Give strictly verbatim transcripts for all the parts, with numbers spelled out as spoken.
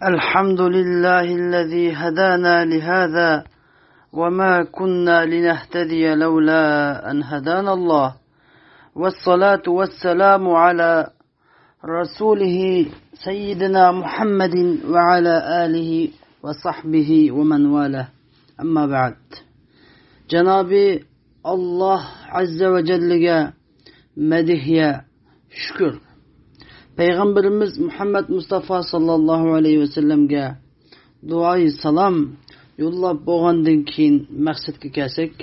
الحمد لله الذي هدانا لهذا وما كنا لنهتدي لولا أن هدانا الله، والصلاة والسلام على رسوله سيدنا محمد وعلى آله وصحبه ومن والاه. أما بعد. جانابى الله عز وجللىگە مەدھىيە، شۈكۈر. پەيغەمبىرىمىز مۇھەممەد مۇستافا ساللاللاھۇ ئەلەيھى ۋەسەللەمگە دۇئايى سالام يوللاپ بولغاندىن كېيىن مەقسەتكە كەلسەك،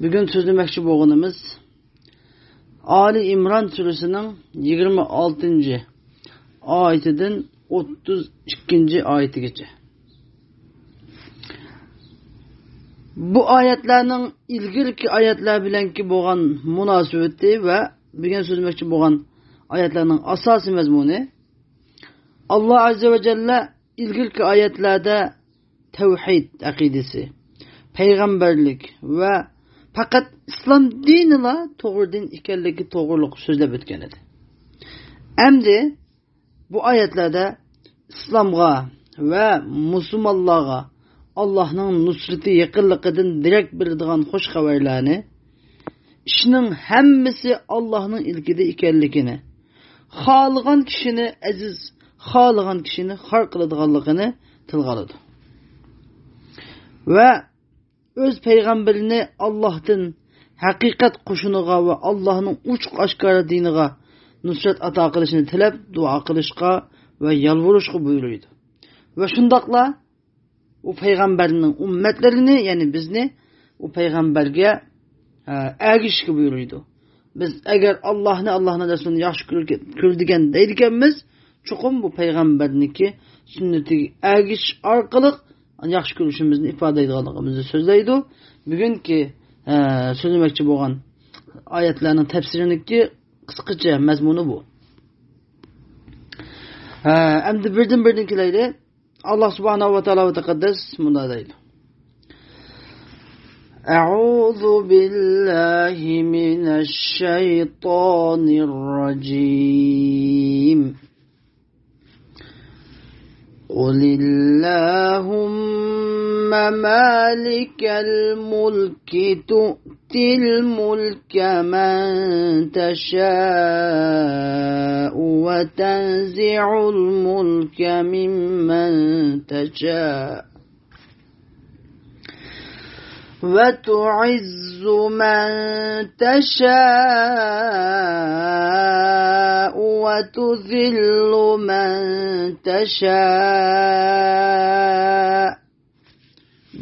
بۈگۈن سۆزلىمەكچى بولغىنىمىز ئالى ئىمران سۈرىسىنىڭ يىگىرمە ئالتىنچى ئايىتىدىن ئوتتۇز ئىككىنچى ئايىتىگىچە. بۇ ئايەتلەرنىڭ ئىلگىرىكى ئايەتلەر بىلەنكى بولغان مۇناسىۋىتى ۋە بۈگۈن سۆزلىمەكچى بولغان ئايەتلەرنىڭ ئاساسىي مەزمۇنى، ئاللا ئەززە ۋە جەللە ئىلگىرىكى ئايەتلەردە تەۋھىد ئەقىدىسى، پەيغەمبەرلىك ۋە پەقەت ئىسلام دىنىلا توغرا دىن ئىكەنلىكى توغرىلىق سۆزلەپ ئۆتكەن ئىدى. ئەمدى بۇ ئايەتلەردە ئىسلامغا ۋە مۇسۇلمانلارغا ئاللاھنىڭ نۇسرىتى يېقىنلىقىدىن دېرەك بېرىدىغان خۇش خەۋەرلەرنى، ئىشنىڭ ھەممىسى ئاللاھنىڭ ئىلكىدە ئىكەنلىكىنى، خالىغان كىشىنى ئەزىز، خالىغان كىشىنى خار قىلىدىغانلىقىنى تىلغا ئالىدۇ. ۋە ئۆز پەيغەمبىرىنى ئاللاھتىن ھەقىقەت قوشۇنىغا ۋە ئاللاھنىڭ ئوچۇق ئاشكارا دىنىغا نۇسرەت ئاتا قىلىشىنى تىلەپ دۇئا قىلىشقا ۋە يالۋۇرۇشقا بۇيرۇيدۇ. ۋە شۇنداقلا ئۇ پەيغەمبەرنىڭ ئۈممەتلىرىنى، يەنى بىزنى ئۇ پەيغەمبەرگە، ئە، ئەگىشىشكە بۇيرۇيدۇ. بىز ئەگەر ئاللاھنى، ئاللاھنىڭ رەسۇلىنى ياخشى كۆر-، كۆرىدىكەن دەيدىكەنمىز، چوقۇم بۇ پەيغەمبەرنىڭكى سۈننىتىگە ئەگىشىش ئارقىلىق ياخشى كۆرۈشىمىزنى ئىپادىلەيدىغانلىقىمىزنى سۆزلەيدۇ. بۈگۈنكى، ئە، سۆزلىمەكچى بولغان ئايەتلەرنىڭ تەپسىرىنىڭكى قىسقىچە مەزمۇنى بۇ. ئە، ئەمدى بىردىن بىردىن كېلەيلى. ئاللا سۇبھانەھۇ ۋە تائالا ۋە تەقەددەس مۇنداق دەيدۇ. أعوذ بالله من الشيطان الرجيم. قل اللهم مالك الملك تؤتي الملك من تشاء وتنزع الملك ممن تشاء وتعز من تشاء وتذل من تشاء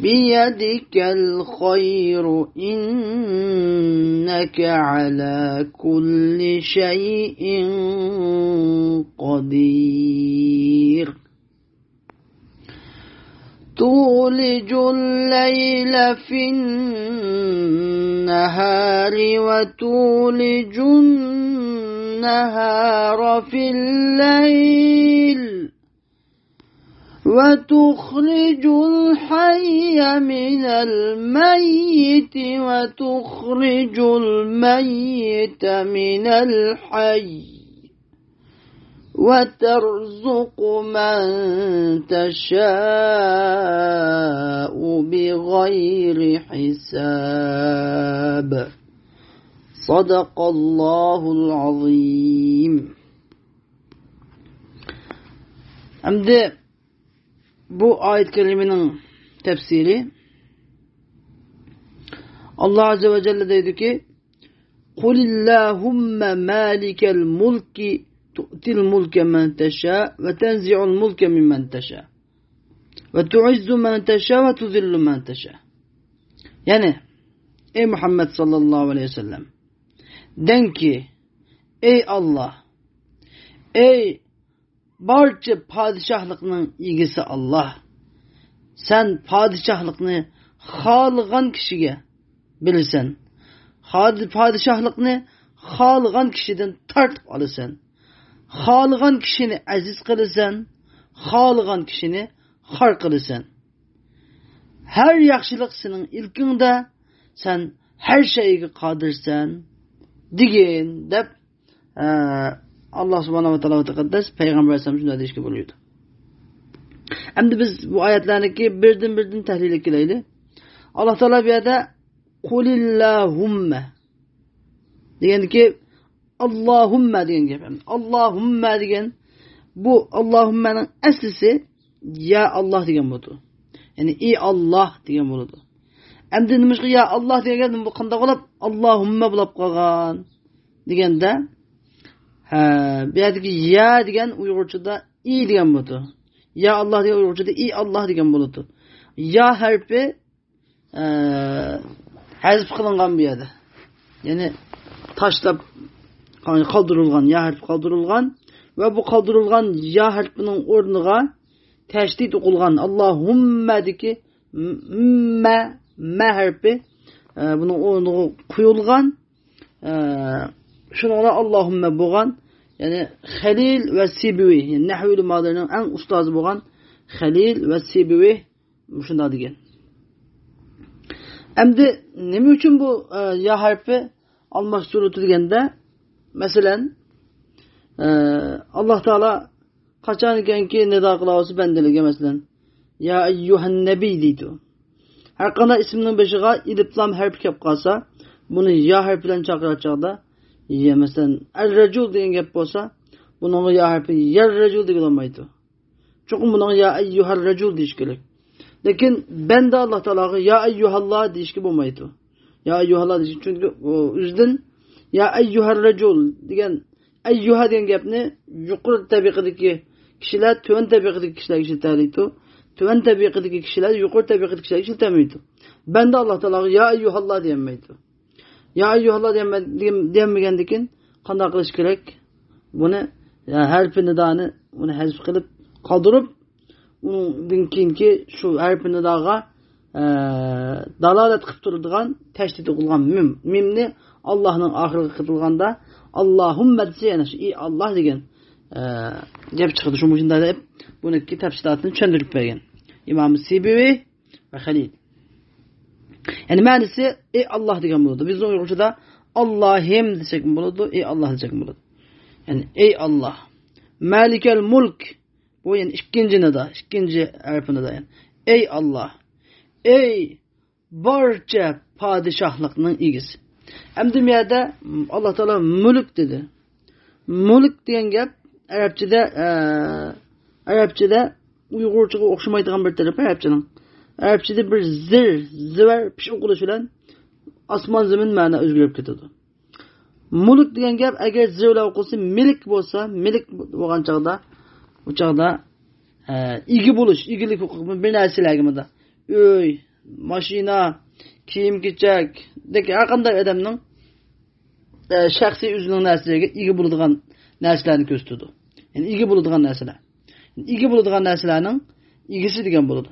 بيدك الخير إنك على كل شيء قدير. تولج الليل في النهار وتولج النهار في الليل وتخرج الحي من الميت وتخرج الميت من الحي وترزق من تشاء بغير حساب. صدق الله العظيم. ئەمدى بۇ ئايەت كەرىمىنىڭ تەپسىرى، ئاللا ئەززە ۋە جەللە دەيدۇكى، قل اللهم مالك الملك تؤتي الملك من تشاء وتنزع الملك ممن تشاء وتعز من تشاء وتذل من تشاء. يەنى، ئەي مۇھەممەد ساللاللاھۇ ئەلەيھى ۋەسەللەم، دەڭكى، ئەي ئاللا، ئەي بارچە پادىشاھلىقنىڭ ئىگىسى ئاللا. سەن پادىشاھلىقنى خالىغان كىشىگە بېرىسەن. خاد-، پادىشاھلىقنى خالىغان كىشىدىن تارتىپ ئالىسەن. خالىغان كىشىنى ئەزىز قىلىسەن، خالىغان كىشىنى خار قىلىسەن. ھەر ياخشىلىق سېنىڭ ئىلكىڭدە، سەن ھەر شەيگە قادىرسەن، دېگىن، دەپ، ئە، ئاللا سۇبھانەھۇ ۋە تائالا ۋە تەقەددەس پەيغەمبەر ئەلەيھىسسالام شۇنداق دېيىشكە بۇيرۇيدۇ. ئەمدى بىز بۇ ئايەتلەرنىكى بىردىن-بىردىن تەھلىل قىلايلى. ئاللا تائالا بۇ يەردە «قۇلىللاھۇممە» دېگەندىكى «ئاللاھۇممە» دېگەن گەپ. ئاللاھۇممە دېگەن، بۇ «ئاللاھۇممەنىڭ» ئەسلىسى «يا ئاللا» دېگەن بولىدۇ. يەنى «ئى ئاللا» دېگەن بولىدۇ. ئەمدى نېمىشقا «يا ئاللا» دېگەن گەپ، بۇ قانداق بولۇپ «ئاللاھۇممە» بولۇپ قالغان دېگەندە، ھە، بۇ يەردىكى «يا» دېگەن ئۇيغۇرچىدا «ئى» دېگەن بولىدۇ. «يا ئاللا» دېگەن ئۇيغۇرچىدا «ئى ئاللا» دېگەن بولىدۇ. «يا» ھەرپى ئە، ھەزپ قىلىنغان بۇ يەردە. يەنى تاشلاپ قالدۇرۇلغان، يا ھەرپى قالدۇرۇلغان ۋە بۇ قالدۇرۇلغان يا ھەرپىنىڭ ئورنىغا تەشدىد ئوقۇلغان «ئاللاھۇممەدىكى» م-، مە، مە ھەرپى، ئە، بۇنىڭ ئورنىغا قويۇلغان. ئە، شۇنىڭ بىلەن «ئاللاھۇممە» بولغان، يەنى خەلىل ۋە سىبىۋى، يەنى نەھۋ ئۆلىمالىرىنىڭ ئەڭ ئۇستازى بولغان خەلىل ۋە سىبىۋى مۇشۇنداق دېگەن. ئەمدى نېمە ئۈچۈن بۇ، ئە، يا ھەرپى ئالماشتۇرۇلدى دېگەندە، مەسىلەن، ئە، ئاللا تائالا قاچانكى نىدا قىلاۋاتسا بەندىلىرىگە، مەسىلەن، «يا ئەييۇھەن نەبىي» دەيدۇ. ھەر قانداق ئىسىمنىڭ بېشىغا ئېلىپلام ھەرپى كەپ قالسا، بۇنى يا ھەرپى بىلەن چاقىرار چاغدا، يا، مەسىلەن، «ئەر رەجۇل» دېگەن گەپ بولسا، بۇنىڭغا يا ھەرپى «يەر رەجۇل» دېگىلى بولمايدۇ. چوقۇم بۇنىڭغا «يا ئەييۇھەر رەجۇل» دېيىش كېرەك. لېكىن بەندە ئاللا تائالاغا «يا ئەييۇھاللا» دېيىشكە بولمايدۇ. «يا ئەييۇھاللا» دېيىش، چۈنكى ئۇ ئۆزىدىن «يا ئەييۇھەر رەجۇل» دېگەن «ئەييۇھە» دېگەن گەپنى يۇقىرى تەبىقىدىكى كىشىلەر تۆۋەن تەبىقىدىكى كىشىلەرگە ئىشلىتەلەيدۇ. تۆۋەن تەبىقىدىكى كىشىلەر يۇقىرى تەبىقىدىكى كىشىلەرگە ئىشلىتەلمەيدۇ. بەندە ئاللا تائالاغا «يا ئەييۇھاللا» دېيەلمەيدۇ. «يا ئەييۇھاللا» دېيەلمە-، دېيەلمىگەندىن كېيىن قانداق قىلىش كېرەك؟ بۇنى، يا، ھەرپى نىدانى، ئۇنى ھەزپ قىلىپ قالدۇرۇپ، ئۇنىڭدىن كېيىنكى شۇ ھەرپى نىداغا، ئە، دالالەت قىلىپ تۇرىدىغان تەشدىد قىلغان مىم. مىمنى ئاللانىڭ ئاخىرىغا قىلغاندا، «ئاللاھۇممە» دېسە، يەنە شۇ «ئى ئاللا» دېگەن، ئە، گەپ چىقىدۇ. شۇ مۇشۇنداق دەپ بۇنىڭكى تەپسىلاتىنى چۈشەندۈرۈپ بەرگەن ئىمام سىبىۋى ۋە خەلىل. يەنى مەنىسى «ئى ئاللا» دېگەن بولىدۇ. بىزنىڭ ئۇيغۇرچىدا «ئاللاھىم» دېسەكمۇ بولىدۇ، «ئى ئاللا» دېسەكمۇ بولىدۇ. يەنى «ئى ئاللا». «مالىكەل مۇلك». بۇ يەنى ئىككىنچى نىدا، ئىككىنچى ھەرپى نىدا يەنى. «ئەي ئاللا! ئەي بارچە پادىشاھلىقنىڭ ئىگىسى!» ئەمدى بۇ يەردە ئاللا تائالا «مۈلۈك» دېدى. «مۈلۈك» دېگەن گەپ ئەرەبچىدە، ئە، ئەرەبچىدە ئۇيغۇرچىغا ئوخشىمايدىغان بىر تەرىپى ئەرەبچىنىڭ. ئەرەبچىدە بىر زىر، زىۋەر، پىش ئوقۇلۇشى بىلەن ئاسمان زېمىن مەنە ئۆزگىرىپ كېتىدۇ. مۈلۈك دېگەن گەپ ئەگەر زىر بىلەن ئوقۇلسا، مىلىك بولسا، مىلىك بولغان چاغدا، ئۇ چاغدا، ئە، ئىگە بولۇش، ئىگىلىك ھوقۇقى بىر نەرسىلەرگە مۇنداق ئۆي، ماشىنا، كىيىم-كېچەك، ھەر قانداق ئادەمنىڭ، ئە، شەخسىي ئۆزىنىڭ نەرسىلىرىگە ئىگە بولىدىغان نەرسىلەرنى كۆرسىتىدۇ. يەنى ئىگە بولىدىغان نەرسىلەر. ئىگە بولىدىغان نەرسىلەرنىڭ ئىگىسى دېگەن بولىدۇ.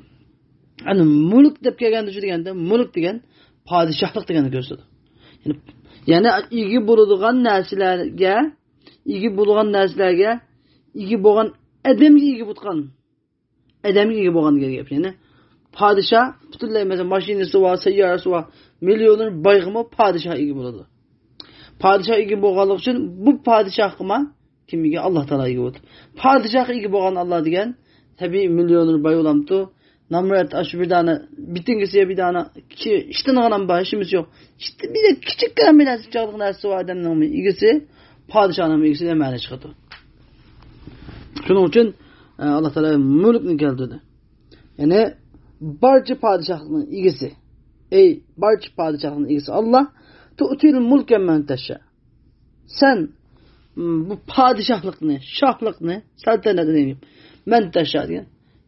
يەنى مۈلۈك دەپ كەلگەندە، شۇ دېگەندە، مۈلۈك دېگەن پادىشاھلىق دېگەننى كۆرسىتىدۇ. يەنى، يەنى ئىگە بولىدىغان نەرسىلەرگە، ئىگە بولغان نەرسىلەرگە، ئىگە بولغان ئادەمگە ئىگە بولغان، ئادەمگە ئىگە بولغان دېگەن گەپ. يەنى پادىشاھ پۈتۈنلەي، مەسىلەن، ماشىنىسى بار، سەييارىسى بار، مىليونېر بايغىمۇ پادىشاھ ئىگە بولىدۇ. پادىشاھ ئىگە بولغانلىقى ئۈچۈن بۇ پادىشاھقىما كىم ئىگە؟ ئاللا تائالا ئىگە بولىدۇ. پادىشاھقا ئىگە بولغان ئاللا دېگەن، تەبىئىي، مىليونېر باي بولامتۇ؟ نامرات، ئاشۇ بىر دانە بېتىنكىسى، بىر دانە كى-، ئىشتىنغىنام بار، ھېچنېمىسى يوق. ئىشتە بىر كىچىك كەمبىنەسى چاغلىق نەرسىسى بار ئادەمنىڭمۇ ئىگىسى، پادىشاھنىڭمۇ ئىگىسى دېگەن مەنە چىقىدۇ. شۇنىڭ ئۈچۈن، ئە، ئاللا تائالا مۈلۈكنى كەلتۈردى. يەنى بارچە پادىشاھلىقنىڭ ئىگىسى. ئەي بارچە پادىشاھلىقنىڭ ئىگىسى ئاللا. تۇئتىل مۇلكە مەن تەشا. سەن، م، بۇ پادىشاھلىقنى، شاھلىقنى، سەلتەنەتنى، مەن تەشا دېگەن،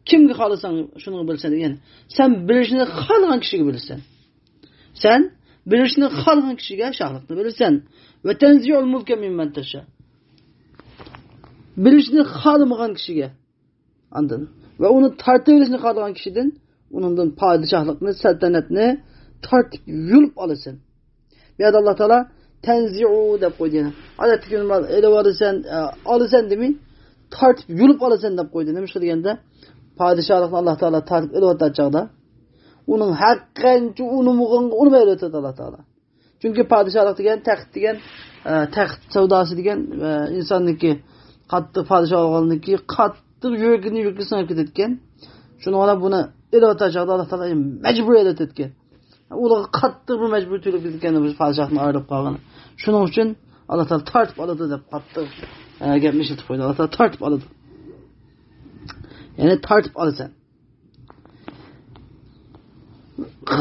كىمگە خالىساڭ شۇنىڭغا بېرىسەن دېگەن. سەن بېرىشنى خالىغان كىشىگە بېرىسەن. سەن بېرىشنى خالىغان كىشىگە شاھلىقنى بېرىسەن. ۋە تەنزىئۇل مۇلكە مىممەن تەشا. بېرىشنى خالىمىغان كىشىگە. ئاندىن ۋە ئۇنى تارتىۋېلىشنى خالىغان كىشىدىن ئۇنىڭدىن پادىشاھلىقنى، سەلتەنەتنى تارتىپ يۇلۇپ ئالىسەن. بۇ يەردە ئاللا تائالا تەنزىئۇ دەپ قويدى يەنە. ئادەتتىكى نورمال ئېلىۋالىسەن، ئە، ئالىسەن دېمەي، تارتىپ يۇلۇپ ئالىسەن دەپ قويدى. نېمىشقا دېگەندە، پادىشاھلىقنى ئاللا تائالا تارتىپ ئېلىۋاتقان چاغدا، ئۇنىڭ ھەققانچە ئۇنىمىغانغا ئۇنىماي ئېلىۋاتىدۇ ئاللا تائالا. چۈنكى پادىشاھلىق دېگەن، تەخت دېگەن، ئە، تەخت سەۋداسى دېگەن، ئە، ئىنساننىڭكى قاتتىق پادىشاھ بولغاننىڭكى قاتتىق قاتتىق يۈرىكىنى، يۈرىكى سىڭىپ كېتىدىكەن. شۇنىڭ بىلەن بۇنى ئېلىۋاتار چاغدا ئاللا تائالا مەجبۇر ئېلىۋېتىدىكەن. ئۇلارغا قاتتىق بىر مەجبۇر تۆلەپ كېتىدىكەن، بۇ پادىشاھتىن ئايرىلىپ قالغىنى. شۇنىڭ ئۈچۈن ئاللا تائالا تارتىپ ئالىدۇ دەپ قاتتىق، ئە، گەپنى ئىشلىتىپ قويدى. ئاللا تائالا تارتىپ ئالىدۇ. يەنى تارتىپ ئالىسەن.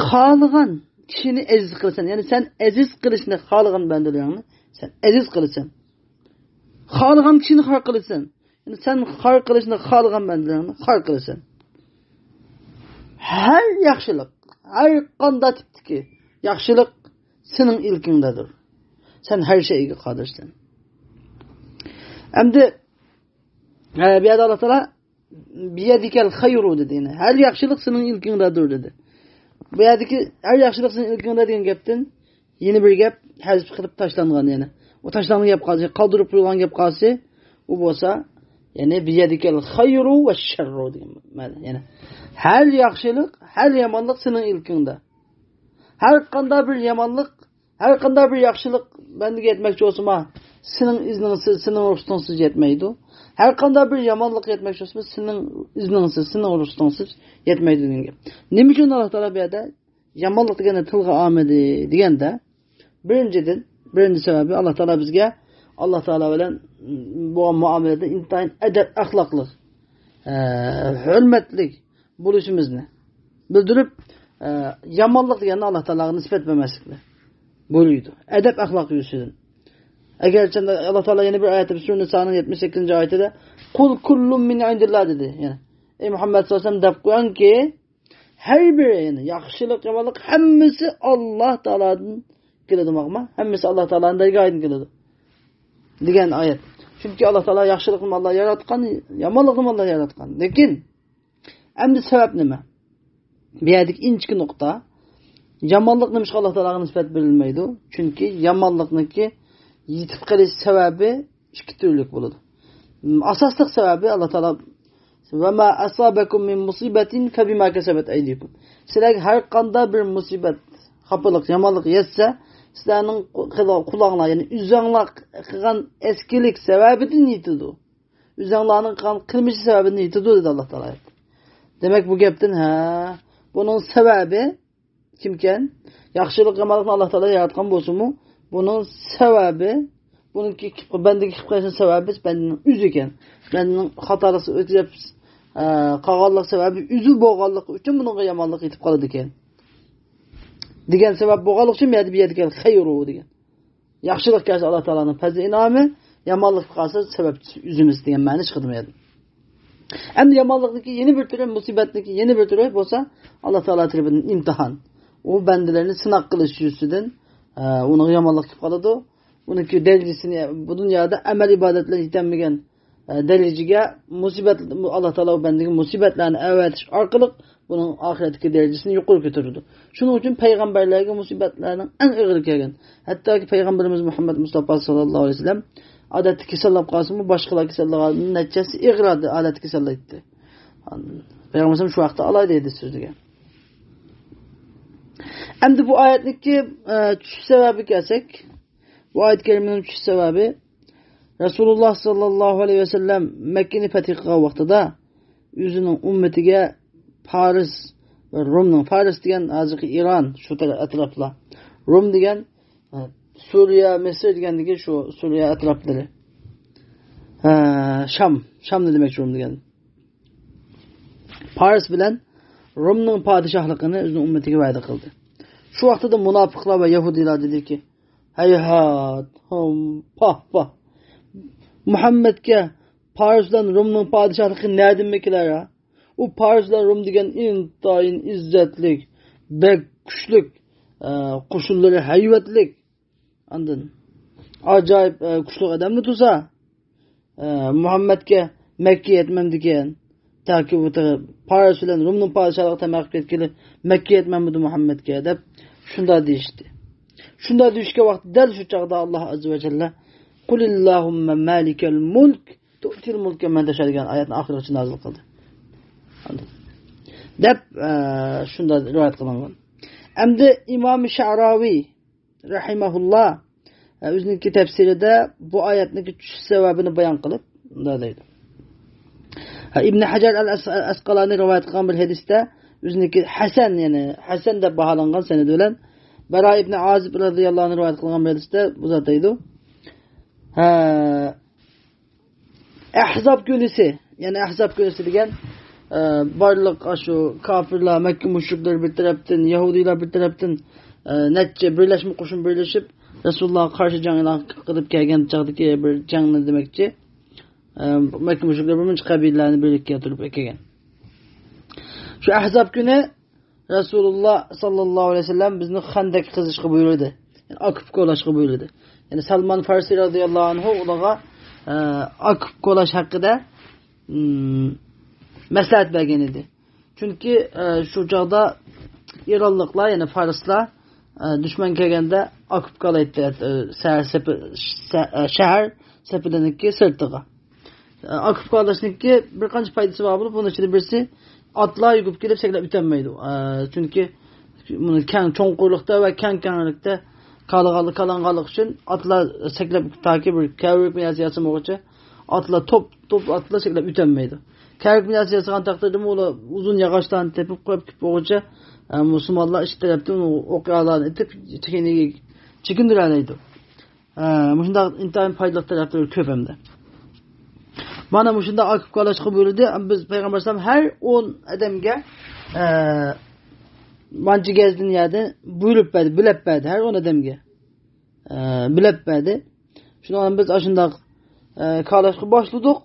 خالىغان كىشىنى ئەزىز قىلىسەن. يەنى سەن ئەزىز قىلىشنى خالىغان بەندىلىرىڭنى سەن ئەزىز قىلىسەن. خالىغان كىشىنى خار قىلىسەن. يەنى سەن خار قىلىشنى خالىغان بەندىلىرىڭنى خار قىلىسەن. ھەر ياخشىلىق، ھەر قانداق تىپتىكى ياخشىلىق سېنىڭ ئىلكىڭدەدۇر. سەن ھەر شەيگە قادىرسەن. ئەمدى، ئە، بۇ يەردە ئاللا تائالا بىيەدىكەل خەيرۇ دېدى. يەنى ھەر ياخشىلىق سېنىڭ ئىلكىڭدەدۇر دېدى. بۇ يەردىكى ھەر ياخشىلىق سېنىڭ ئىلكىڭدە دېگەن گەپتىن يەنە بىر گەپ ھەزىپ قىلىپ تاشلانغان يەنە. ئۇ تاشلانغان گەپ قالسا، قالدۇرۇپ قويۇلغان گەپ قالسا، ئۇ بولسا، يەنى بىيەدىكەل خەيرۇ ۋە شەررۇ دېگەن مەنە. يەنى ھەر ياخشىلىق، ھەر يامانلىق سېنىڭ ئىلكىڭدە. ھەر قانداق بىر يامانلىق، ھەر قانداق بىر ياخشىلىق بەندىگە يەتمەكچى بولسىمۇ، سېنىڭ ئىزنىڭسىز، سېنىڭ رۇخسىتىڭسىز يەتمەيدۇ. ھەر قانداق بىر يامانلىق يەتمەكچى بولسىمۇ، سېنىڭ ئىزنىڭسىز، سېنىڭ رۇخسىتىڭسىز يەتمەيدۇ دېگەن گەپ. نېمە ئۈچۈن ئاللا تائالا بۇ يەردە يامانلىق دېگەننى تىلغا ئالمىدى دېگەندە، بىرىنچىدىن، بىرىنچى سەۋەبى، ئاللا تائالا بىزگە، ئاللا تائالا بىلەن بولغان مۇئامىلىدە ئىنتايىن ئەدەپ ئەخلاقلىق، ئە، ھۆرمەتلىك بولۇشىمىزنى بىلدۈرۈپ، ئە، يامانلىق دېگەننى ئاللا تائالاغا نىسبەت بەرمەسلىكنى بۇيرۇيدۇ. ئەدەپ ئەخلاق يۈزىسىدىن. ئەگەرچە ئاللا تائالا يەنە بىر ئايەتتە، سۈرە نىسانىڭ يەتمىش سەككىزىنچى ئايىتىدە، قۇل كۇللۇم مىن ئىندىللا دېدى. يەنى، ئەي مۇھەممەد سەللەللاھۇ ئەلەيھى ۋەسەللەم، دەپ قويۇڭكى، ھەر بىرى، يەنى ياخشىلىق، يامانلىق ھەممىسى ئاللا تائالادىن كېلىدۇ، ماقۇلما؟ ھەممىسى ئاللا تائالانىڭ دەرگاھىدىن كېلىدۇ دېگەن ئايەت. چۈنكى ئاللا تائالا ياخشىلىقنى ئاللا ياراتقان، يامانلىقنى ئاللا ياراتقان. لېكىن ئەمدى سەۋەب نېمە؟ بۇ يەردىكى ئىنچىكە نۇقتا. يامانلىق نېمىشقا ئاللا تائالاغا نىسبەت بېرىلمەيدۇ؟ چۈنكى يامانلىقنىڭكى يېتىپ قېلىش سەۋەبى ئىككى تۈرلۈك بولىدۇ. ئاساسلىق سەۋەبى ئاللا تائالا، ۋە ما ئاسابەكۇم مىن مۇسىبەتىن فەبىما كەسەبەت ئەيدىكۇم. سىلەرگە ھەر قانداق بىر مۇسىبەت، خاپىلىق، يامانلىق يەتسە، سىلەرنىڭ قۇ-، قۇلاڭلار، يەنى ئۆزۈڭلار قىلغان ئەسكىلىك سەۋەبىدىن يېتىدۇ. ئۆزۈڭلارنىڭ قىلغان قىلمىشى سەۋەبىدىن يېتىدۇ، دېدى ئاللا تائالا. دېمەك، بۇ گەپتىن، ھە، بۇنىڭ سەۋەبى كىمكەن؟ ياخشىلىق، يامانلىقنى ئاللا تائالا ياراتقان بولسىمۇ، بۇنىڭ سەۋەبى، بۇنىڭكى بەندىگە كېلىپ قېلىشنىڭ سەۋەبى بەندىنىڭ ئۆزى ئىكەن. بەندىنىڭ خاتالىقى ئۆتۈپ، ئە، قالغانلىق سەۋەبى ئۆزى بولغانلىقى ئۈچۈن بۇنىڭغا يامانلىق يېتىپ قالىدىكەن دېگەن سەۋەب بولغانلىقى ئۈچۈن بۇ يەردە، بۇ يەردە كەلدى، خەيرۇ دېگەن. ياخشىلىق كەلسە ئاللا تائالانىڭ پەزلى ئىنئامى، يامانلىق قالسا سەۋەبچىسى ئۆزىمىز دېگەن مەنە چىقىدۇ بۇ يەردىن. ئەمدى يامانلىقنىڭكى يەنە بىر تۈرى، مۇسىبەتنىڭكى يەنە بىر تۈرى بولسا ئاللا تائالا تەرىپىدىن ئىمتىھان. ئۇ بەندىلەرنى سىناق قىلىش يۈزىسىدىن، ئە، ئۇنىڭغا يامانلىق كېلىپ قالىدۇ. ئۇنىڭكى دەرىجىسىنى بۇ دۇنيادا ئەمەل ئىبادەت بىلەن يېتەلمىگەن، ئە، دەرىجىگە مۇسىبەت، ئاللا تائالا ئۇ بەندىگە مۇسىبەتلەرنى ئەۋەتىش ئارقىلىق بۇنىڭ ئاخىرەتتىكى دەرىجىسىنى يۇقىرى كۆتۈرىدۇ. شۇنىڭ ئۈچۈن پەيغەمبەرلەرگە مۇسىبەتلەرنىڭ ئەڭ ئېغىرى كەلگەن. ھەتتاكى پەيغەمبىرىمىز مۇھەممەد مۇستافا ساللاللاھۇ ئەلەيھى ۋەسەللەم ئادەتتە كېسەللەپ قالسىمۇ، باشقىلار كېسەللىگەندىن نەچچە ھەسسە ئېغىر ھالەتتە كېسەللەيتتى. پەيغەمبەر شۇ ۋاقىتتا ئالاي دەيدۇ سۆزلىگەن. ئەمدى بۇ ئايەتنىڭكى، ئە، چۈشۈش سەۋەبىگە كەلسەك، بۇ ئايەت كەرىمىنىڭ چۈشۈش سەۋەبى، رەسۇلۇللاھ ساللاللاھۇ ئەلەيھى ۋەسەللەم مەككىنى پەتھ قىلغان ۋاقتىدا ئۆزىنىڭ ئۈممىتىگە پارس ۋە رومنىڭ، پارس دېگەن ھازىرقى ئىران، شۇ تەرەپ ئەتراپلار. روم دېگەن، ئە، سۈرىيە، مىسىر دېگەندىكى شۇ سۈرىيە ئەتراپلىرى. ئە، شام، شامنى دېمەكچى روم دېگەن. پارس بىلەن رومنىڭ پادىشاھلىقىنى ئۆزىنىڭ ئۈممىتىگە ۋەدە قىلدى. شۇ ۋاقتىدا مۇناپىقلار ۋە يەھۇدىيلار دېدىكى، ھەيھات، ھىم، پاھ، پاھ. مۇھەممەدكە پارس بىلەن رومنىڭ پادىشاھلىقى نەدىنمۇ كېلەر ھە؟ ئۇ پارس بىلەن روم دېگەن ئىنتايىن ئىززەتلىك، بەك كۈچلۈك، ئە، قوشۇنلىرى ھەيۋەتلىك، ئاندىن ئاجايىپ، ئە، كۈچلۈك ئادەمنى تۇرسا، ئە، مۇھەممەدكە مەككە يەتمەمدىكەن، تاكى بۇ تېخى پارس بىلەن رومنىڭ پادىشاھلىقى تاماق كەتكىلى مەككە يەتمەمدۇ مۇھەممەدكە دەپ شۇنداق دېيىشتى. شۇنداق دېيىشكەن ۋاقىت دەل شۇ چاغدا ئاللا ئەززە ۋە جەللە، قۇلىللاھۇممە مالىكەل مۇلك تۇئتىل مۇلكە مەن تەشا دېگەن ئايەتنى ئاخىرغىچە نازىل قىلدى. دەپ، ئە، شۇنداق رىۋايەت قىلىنغان. ئەمدى ئىمام شەئراۋى رەھىمەھۇللا، ئە، ئۆزىنىڭكى تەپسىرىدە بۇ ئايەتنىڭكى چۈشۈش سەۋەبىنى بايان قىلىپ، مۇنداق دەيدۇ. ئىبن ھەجەر ئەل ئەسقالانى رىۋايەت قىلغان بىر ھەدىستە ئۆزىنىڭكى ھەسەن، يەنى ھەسەن دەپ باھالانغان سەنەد بىلەن بەرا ئىبن ئازىب رەزىياللاھۇ ئەنھۇ رىۋايەت قىلغان بىر ھەدىستە بۇ زات دەيدۇ. ھە، ئەھزاب كۈنىسى، يەنى ئەھزاب كۈنىسى دېگەن، ئە، بارلىق ئاشۇ كاپىرلار، مەككە مۇشرىكلىرى بىر تەرەپتىن، يەھۇدىيلار بىر تەرەپتىن، ئە، نەچچە بىرلەشمە قوشۇن بىرلىشىپ، رەسۇلۇللاھقا قارشى جەڭ ئېلان قىلىپ كەلگەن چاغدىكى بىر جەڭنى دېمەكچى. ئە، مەككە مۇشرىكلار بىر مۇنچە قەبىلىلەرنى بىرلىككە كەلتۈرۈپ ئەكەلگەن. شۇ ئەھزاب كۈنى رەسۇلۇللا ساللاللاھۇ ئەلەيھى ۋەسەللەم بىزنى خەندەك قېزىشقا بۇيرۇدى. يەنى ئوكۇپ كولاشقا بۇيرۇدى. يەنى سەلمان فارسى رەزىياللاھۇ ئەنھۇ ئۇلارغا، ئە، ئوكۇپ كولاش ھەققىدە، ئىم، مەسلىھەت بەرگەن ئىدى. چۈنكى، ئە، شۇ چاغدا ئىرانلىقلار، يەنى فارسلار، ئە، دۈشمەن كەلگەندە ئوكۇپ كالايتتى، ئە، شەھەر سېپى-، شە-، ئە، شەھەر سېپىلىنىڭكى سىرتىغا. ئوكۇپ كالاشنىڭكى بىر قانچە پايدىسى بار بولۇپ، بۇنىڭ ئىچىدە بىرسى، ئاتلار يۈگۈرۈپ كېلىپ سەكرەپ ئۆتەلمەيدۇ. ئە، چۈنكى بۇنى كەڭ چوڭقۇرلۇقتا ۋە كەڭ كەڭلىكتە كالىغانلىق، كالانغانلىق ئۈچۈن ئاتلار سەكرەپ تاكى بىر كەۋرۈك بىناسى ياسىمىغۇچە ئاتلار توپ، توپ ئاتلار سەكرەپ ئۆتەلمەيدۇ. كەۋرۈك بىناسى ياسىغان تەقدىردىمۇ ئۇلار ئۇزۇن ياغاچلارنى تېپىپ قويۇپ كېلىپ بولغۇچە، ئە، مۇسۇلمانلار ئىچ تەرەپتىن ئوقيالارنى ئېتىپ چېكىنىگە چېكىندۈرەلەيدۇ. ئە، مۇشۇنداق ئىنتايىن پايدىلىق تەرەپلىرى كۆپ ئەمدى. مانا مۇشۇنداق ئوكۇپ كالاشقا بۇيرۇدى. بىز پەيغەمبەر ئەلەيھىسسالام ھەر ئون ئادەمگە، ئە، مانچە گەزدىن يەردىن بۇيرۇپ بەردى، بۆلەپ بەردى ھەر ئون ئادەمگە. ئە، بۆلەپ بەردى. شۇنىڭ بىلەن بىز ئاشۇنداق، ئە، كالاشقا باشلىدۇق.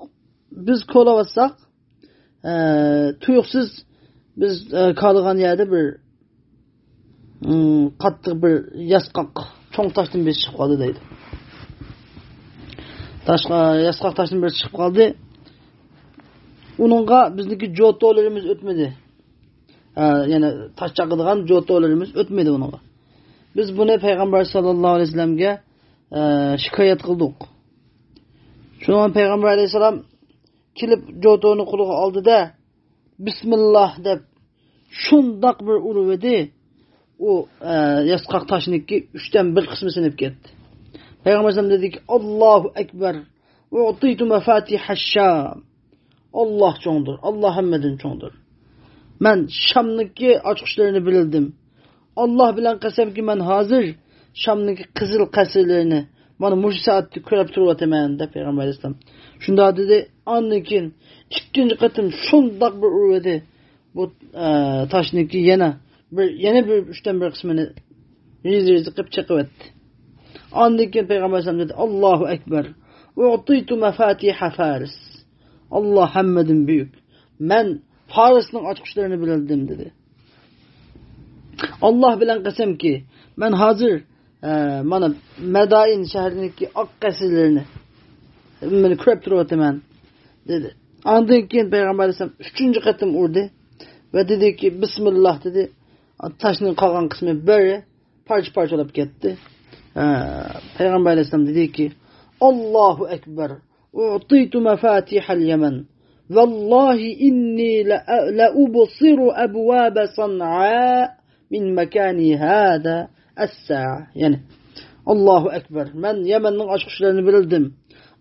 بىز كولاۋاتساق، ئە، تۇيۇقسىز بىز، ئە، كالىغان يەردە بىر، ئىم، قاتتىق بىر ياسقاق، چوڭ تاشتىن بىرسى چىقىپ قالدى دەيدۇ. تاشقا، ياسقاق تاشتىن بىرسى چىقىپ قالدى. ئۇنىڭغا بىزنىڭكى جوتولىرىمىز ئۆتمىدى. ئە، يەنى تاش چاقىدىغان جوتولىرىمىز ئۆتمىدى ئۇنىڭغا. بىز بۇنى پەيغەمبەر ساللاللاھۇ ئەلەيھى ۋەسەللەمگە، ئە، شىكايەت قىلدۇق. شۇنىڭ بىلەن پەيغەمبەر ئەلەيھىسسالام كېلىپ جوتونى قولىغا ئالدى-دە، بىسمىللاھ دەپ شۇنداق بىر ئۇرۇۋىدى، ئۇ، ئە، ياسقاق تاشنىڭكى ئۈچتىن بىر قىسمى سىنىپ كەتتى. پەيغەمبەر ئەلەيھىسسالام دېدىكى، ئاللاھۇ ئەكبەر، ئۇتىتۇ مەفاتىھەش شام. ئاللاھ چوڭدۇر، ئاللاھ ھەممىدىن چوڭدۇر. مەن شامنىڭكى ئاچقۇچلىرىنى بىلدىم. ئاللاھ بىلەن قەسەمكى، مەن ھازىر شامنىڭكى قىزىل قەسىرلىرىنى مانا مۇشۇ سائەتتە كۆرۈپ تۇرۇۋاتىمەن، دەپ پەيغەمبەر ئەلەيھىسسالام شۇنداق دېدى. ئاندىن كېيىن ئىككىنچى قېتىم شۇنداق بىر ئۇرۇۋىدى. بۇ، ئە، تاشنىڭكى يەنە بىر، يەنە بىر ئۈچتىن بىر قىسمىنى رىز-رىز قىلىپ چېقىۋەتتى. ئاندىن كېيىن پەيغەمبەر ئەلەيھىسسالام دېدى، ئاللاھۇ ئەكبەر، ئۇتىتۇ مەفاتىھە فارس. ئاللاھ ھەممىدىن بۈيۈك. مەن فارسنىڭ ئاچقۇچلىرىنى بىلدىم، دېدى. ئاللاھ بىلەن قەسەمكى، مەن ھازىر، ئە، مانا، مەدائىن شەھىرىنىڭكى ئاق قەسىرلىرىنى ھەممىنى كۆرۈپ تۇرۇۋاتىمەن، دېدى. ئاندىن كېيىن پەيغەمبەر ئەلەيھىسسالام ئۈچىنچى قېتىم ئۇردى ۋە دېدىكى، بىسمىللاھ، دېدى. تاشنىڭ قالغان قىسمى بىرى پارچە-پارچە بولۇپ كەتتى. ئە، پەيغەمبەر ئەلەيھىسسالام دېدىكى، ئاللاھۇ ئەكبەر، ئۇتىتۇ مەفاتىھەل يەمەن، ۋاللاھى ئىننى لە-، لەئۇبسىرۇ ئەبۋابە سەنئا مىن مەكانى ھازا ئەسسائە. يەنى، ئاللاھۇ ئەكبەر، مەن يەمەننىڭ ئاچقۇچلىرىنى بىلدىم.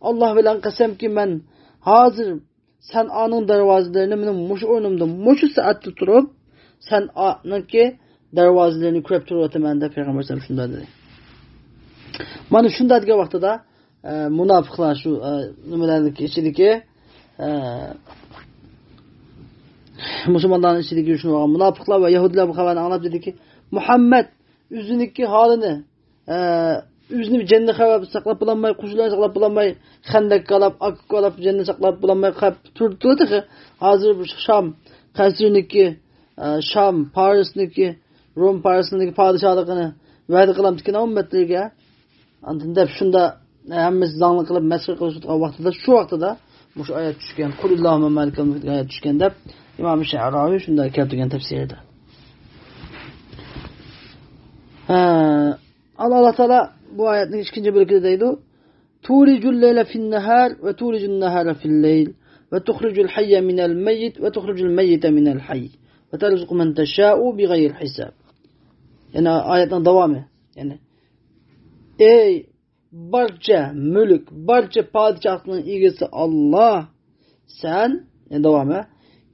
ئاللاھ بىلەن قەسەمكى، مەن ھازىر سەنئانىڭ دەرۋازىلىرىنى مېنىڭ مۇشۇ ئورنۇمدا، مۇشۇ سائەتتە تۇرۇپ، سەنئانىڭكى دەرۋازىلىرىنى كۆرۈپ تۇرۇۋاتىمەن، دەپ پەيغەمبەر ئەلەيھىسسالام شۇنداق دېدى. مانا شۇنداق دېگەن ۋاقتىدا، ئە، مۇناپىقلار شۇ، ئە، نېمىلەرنىڭكى ئىچىدىكى، ئە، مۇسۇلمانلارنىڭ ئىچىدىكى شۇ مۇناپىقلار ۋە يەھۇدىيلار بۇ خەۋەرنى ئاڭلاپ دېدىكى، مۇھەممەد ئۆزىنىڭكى ھالىنى، ئە، ئۆزىنى جەننەت خەۋەر ساقلاپ بولالماي، قوشۇنلارنى ساقلاپ بولالماي، خەندەك قالاپ، ئاكا قالاپ، جەننەت ساقلاپ بولالماي قاپ تۇرۇپتۇ تېخى. ھازىر بۇ شام قەسرىنىڭكى، ئە، شام، پارسنىڭكى، روم پارسنىڭكى پادىشاھلىقىنى ۋەدە قىلامتىكىن ئۈممەتلىرىگە. ئاندىن دەپ شۇندا ھەممىسى زاڭلىق قىلىپ مەسخىرە قىلىشىۋاتقان ۋاقتىدا، شۇ ۋاقتىدا مۇشۇ ئايەت چۈشكەن. قۇلىللاھۇممە مالىكەل مۇلك دېگەن ئايەت چۈشكەن دەپ ئىمام شەئراۋى شۇنداق كەلتۈرگەن تەپسىرىدە. ھە، ئاللا تائالا بۇ ئايەتنىڭ ئىككىنچى بۆلىكىدە دەيدۇ، تولج الليل في النهار وتولج النهار في الليل وتخرج الحي من الميت وتخرج الميت من الحي وترزق من تشاء بغير حساب. يەنى ئايەتنىڭ داۋامى. يەنى، ئەي بارچە مۈلۈك، بارچە پادىشاھلىقنىڭ ئىگىسى ئاللا، سەن يەنى داۋامى،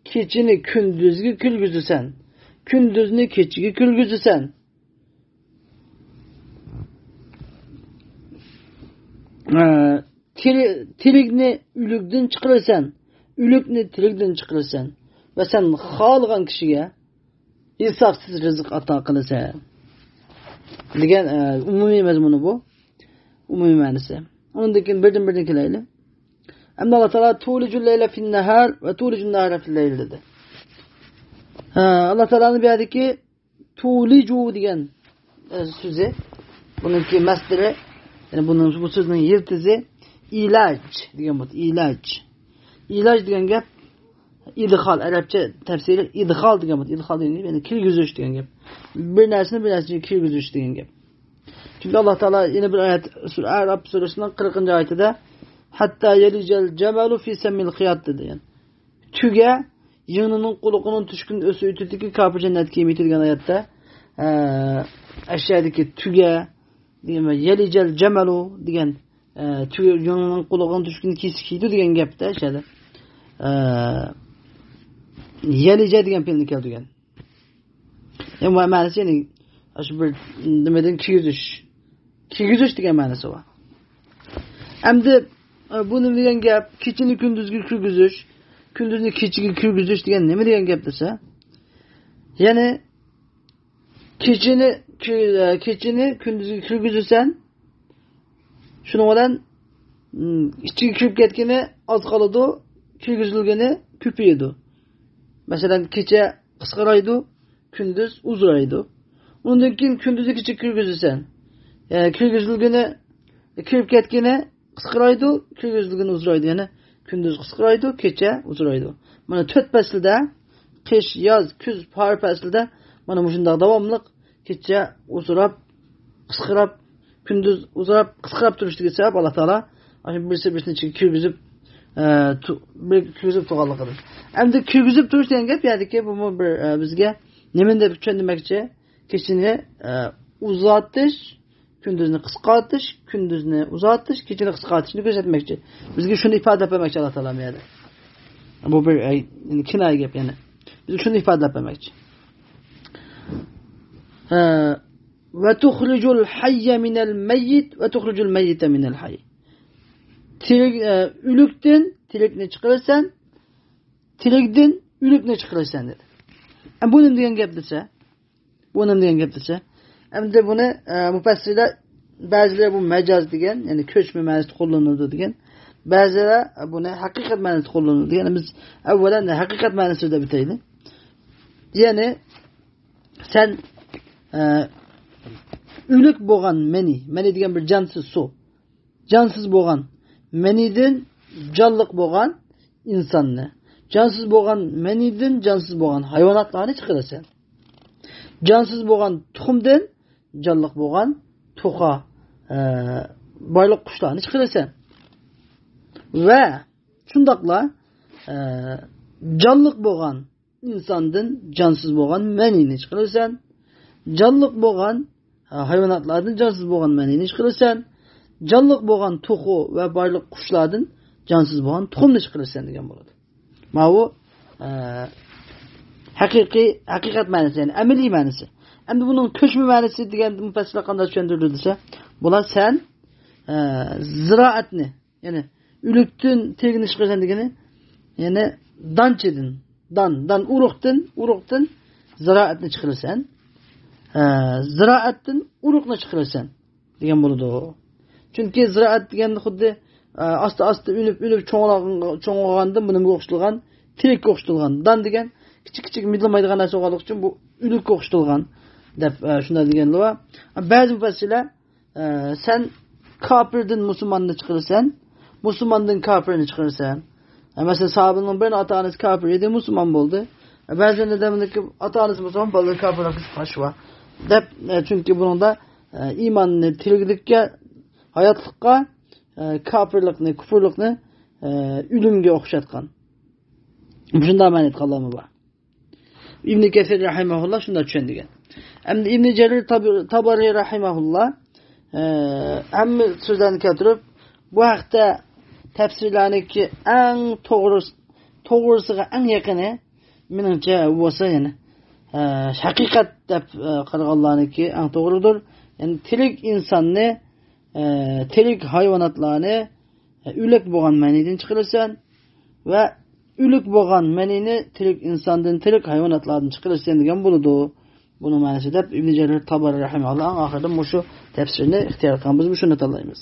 كېچىنى كۈندۈزگە كىرگۈزىسەن، كۈندۈزنى كېچىگە كىرگۈزىسەن. ئە، تىرى-، تىرىكنى ئۆلۈكتىن چىقىرىسەن، ئۆلۈكنى تىرىكتىن چىقىرىسەن. ۋە سەن خالىغان كىشىگە ھېسابسىز رىزىق ئاتا قىلىسەن. دېگەن، ئە، ئومۇمىي مەزمۇنى بۇ. ئومۇمىي مەنىسى. ئۇنىڭدىن كېيىن بىردىن-بىردىن كېلەيلى. ئەمدى ئاللا تائالا تۇلىجۇل لەيلە فىن نەھار ۋە تۇلىجۇن نەھارە فىل لەيل دېدى. ھە، ئاللا تائالانىڭ بۇ يەردىكى تۇلىجۇ دېگەن، ئە، سۆزى، بۇنىڭكى مەسدىرى، يەنى بۇنىڭ، بۇ سۆزنىڭ يىلتىزى ئىلاج دېگەن بولدى، ئىلاج. ئىلاج دېگەن گەپ ئىدخال، ئەرەبچە تەپسىرى ئىدخال دېگەن بولدى. ئىدخال دېگەن گەپ، يەنى كىرگۈزۈش دېگەن گەپ. بىر نەرسىنى بىر نەرسىگە كىرگۈزۈش دېگەن گەپ. چۈنكى ئاللا تائالا يەنە بىر ئايەت، سۈرە ئەئراف سۈرىسىنىڭ قىرىقىنچى ئايىتىدە، «ھەتتا يەلىجەل جەمەلۇ فى سەممىل خىيات» دېدى. يەنى تۆگە يىڭنىنىڭ قۇلىقىنىڭ تۆشۈكىدىن ئۆتىدىكى كاپىر جەننەتكە كىرمەيدۇ دېگەن ئايەتتە، ئە، ئەشيادىكى تۆگە دېگەن، يەلىجەل جەمەلۇ دېگەن، ئە، تۆگە يىڭنىنىڭ قۇلىقىنىڭ تۆشۈكىدىن كىيسە كىيىدۇ دېگەن گەپتە ئەشيادە. ئە، يەلىجە دېگەن پېئىلنى كەلتۈرگەن. يەنى مە-، مەنىسى، يەنى، ئاشۇ بىر نېمىدىن كىيگۈزۈش. كىيگۈزۈش دېگەن مەنىسى بار. ئەمدى، ئە، بۇ نېمە دېگەن گەپ؟ كېچىنى كۈندۈزگە كىرگۈزۈش، كۈندۈزنى كېچىگە كىرگۈزۈش دېگەن نېمە دېگەن گەپ دېسە، يەنى كېچىنى، كۈ-، ئە، كېچىنى كۈندۈزگە كىرگۈزىسەن، شۇنىڭ بىلەن، م، ئىچىگە كىرىپ كەتكىنى ئاز قالىدۇ، كىرگۈزۈلگىنى كۆپىيىدۇ. مەسىلەن، كېچە قىسقىرايدۇ، كۈندۈز ئۇزىرايدۇ. ئۇندىن كېيىن كۈندۈزنى كېچىگە كىرگۈزىسەن. يەنى كىرگۈزۈلگىنى، كىرىپ كەتكىنى قىسقىرايدۇ، كىرگۈزۈلگىنى ئۇزىرايدۇ. يەنى كۈندۈز قىسقىرايدۇ، كېچە ئۇزىرايدۇ. مانا تۆت پەسىلدە، قىش، ياز، كۈز، باھار پەسلىدە مانا مۇشۇنداق داۋاملىق كېچە ئۇزىراپ، قىسقىراپ، كۈندۈز ئۇزىراپ، قىسقىراپ تۇرۇشلۇقى سەۋەب، ئاللا تائالا ئاشۇ بىرسى بىرسىنىڭ ئىچىگە كىرگۈزۈپ، ئە، تۇ-، بىر كىرگۈزۈپ تۇرغانلىقىدىن. ئەمدى كىرگۈزۈپ تۇرۇش دېگەن گەپ يەردىكى بۇمۇ بىر، ئە، بىزگە نېمىنى دەپ چۈشەندۈرمەكچى؟ كېچىنى، ئە، ئۇزارتىش، كۈندۈزنى قىسقارتىش، كۈندۈزنى ئۇزارتىش، كېچىنى قىسقارتىشنى كۆرسەتمەكچى. بىزگە شۇنى ئىپادىلەپ بەرمەكچى ئاللا تائالا بۇ يەردە. بۇ بىر، ئە، كىنايە گەپ يەنە. بىزگە شۇنى ئىپادىلەپ بەرمەكچى. ئە، ۋە تۇخرىجۇل ھەييە مىنەل مەييىت ۋە تۇخرىجۇل مەييىتە مىنەل ھەيي. تىرىك، ئە، ئۆلۈكتىن تىرىكنى چىقىرىسەن، تىرىكتىن ئۆلۈكنى چىقىرىسەن دېدى. ئە، بۇ نېمە دېگەن گەپ دېسە، بۇ نېمە دېگەن گەپ دېسە، ئەمدى بۇنى، ئە، مۇپەسسىرلەر بەزىلەر بۇ مەجاز دېگەن، يەنى كۆچمە مەنىسىدە قوللىنىدۇ دېگەن، بەزىلەر بۇنى ھەقىقەت مەنىسىدە قوللىنىدۇ دېگەن. بىز ئەۋۋەلەن ھەقىقەت مەنىسىدە دەپ ئۆتەيلى. يەنى سەن، ئە، ئۆلۈك بولغان مەنى، مەنى دېگەن بىر جانسىز سۇ. جانسىز بولغان مەنىدىن جانلىق بولغان ئىنساننى، جانسىز بولغان مەنىدىن جانسىز بولغان ھايۋاناتلارنى چىقىرىسەن. جانسىز بولغان تۇخۇمدىن جانلىق بولغان توخۇ، ئە، بارلىق قۇشلارنى چىقىرىسەن. ۋە شۇنداقلا، ئە، جانلىق بولغان ئىنساندىن جانسىز بولغان مەنىنى چىقىرىسەن. جانلىق بولغان، ھە، ھايۋاناتلاردىن جانسىز بولغان مەنىنى چىقىرىسەن. جانلىق بولغان توخۇ ۋە بارلىق قۇشلاردىن جانسىز بولغان تۇخۇمنى چىقىرىسەن دېگەن بولىدۇ. ماۋۇ، ئە، ھەقىقىي، ھەقىقەت مەنىسى، يەنى ئەمەلىي مەنىسى. ئەمدى بۇنىڭ كۆچمە مەنىسى دېگەندە مۇپەسسىرلەر قانداق چۈشەندۈرىدۇ دېسە، بۇلار سەن، ئە، زىرائەتنى، يەنى ئۆلۈكتىن تىرىكنى چىقىرىسەن دېگىنى، يەنى دانچىدىن، دان، دان ئۇرۇقتىن، ئۇرۇقتىن زىرائەتنى چىقىرىسەن. ئە، زىرائەتتىن ئۇرۇقنى چىقىرىسەن دېگەن بولىدۇ. چۈنكى زىرائەت دېگەندە خۇددى، ئە، ئاستا-ئاستا ئۈنۈپ، ئۈنۈپ چوڭلىغان، چوڭىغاندىن بۇ نېمىگە ئوخشىتىلغان؟ تىرىككە ئوخشىتىلغان. دان دېگەن كىچىك، كىچىك مىدىرلىمايدىغان نەرسە بولغانلىقى ئۈچۈن بۇ ئۆلۈككە ئوخشىتىلغان دەپ، ئە، شۇنداق دېگەنلەر بار. بەزى مۇپەسسىرلەر ئە، سەن كاپىردىن مۇسۇلماننى چىقىرىسەن، مۇسۇلماندىن كاپىرنى چىقىرىسەن. ئە، مەسىلەن، ساھابىنىڭ بىرىنىڭ ئاتا-ئانىسى كاپىر ئىدى، مۇسۇلمان بولدى. ئە، بەزىلەرنىڭ دەمىكى ئاتا-ئانىسى مۇسۇلمان، بالىلىرى كاپىر، قىزىقارلىقى بار. دەپ، ئە، چۈنكى بۇنىڭدا، ئە، ئىماننى تىرىكلىككە، ھاياتلىققا، ئە، كاپىرلىقنى، كۇفۇرلۇقنى، ئە، ئۆلۈمگە ئوخشاتقان. مۇشۇنداق مەنە ئېيتقانلارمۇ بار. ئىبنى كەسىر رەھىمەھۇللا شۇنداق چۈشەندۈرگەن. ئەمدى ئىبنى جەرىر تاب-، تابارى رەھىمەھۇللا، ئە، ھەممە سۆزلەرنى كەلتۈرۈپ، بۇ ھەقتە تەپسىرلەرنىڭكى ئەڭ توغرا، توغرىسىغا ئەڭ يېقىنى، مېنىڭچە، بولسا، يەنى، ئە، ھەقىقەت دەپ، ئە، قارىغانلارنىڭكى ئەڭ توغرىدۇر. يەنى تىرىك ئىنساننى، ئە، تىرىك ھايۋاناتلارنى، ئە، ئۆلۈك بولغان مەنىدىن چىقىرىسەن ۋە ئۆلۈك بولغان مەنىنى تىرىك ئىنساندىن، تىرىك ھايۋاناتلاردىن چىقىرىسەن دېگەن بولىدۇ. بۇنىڭ مەنىسى دەپ ئىبن جەرىر تابارى رەھىمەھۇللا ئەڭ ئاخىرىدا مۇشۇ تەپسىرنى ئىختىيار قىلغان. بىز مۇشۇنى تاللايمىز.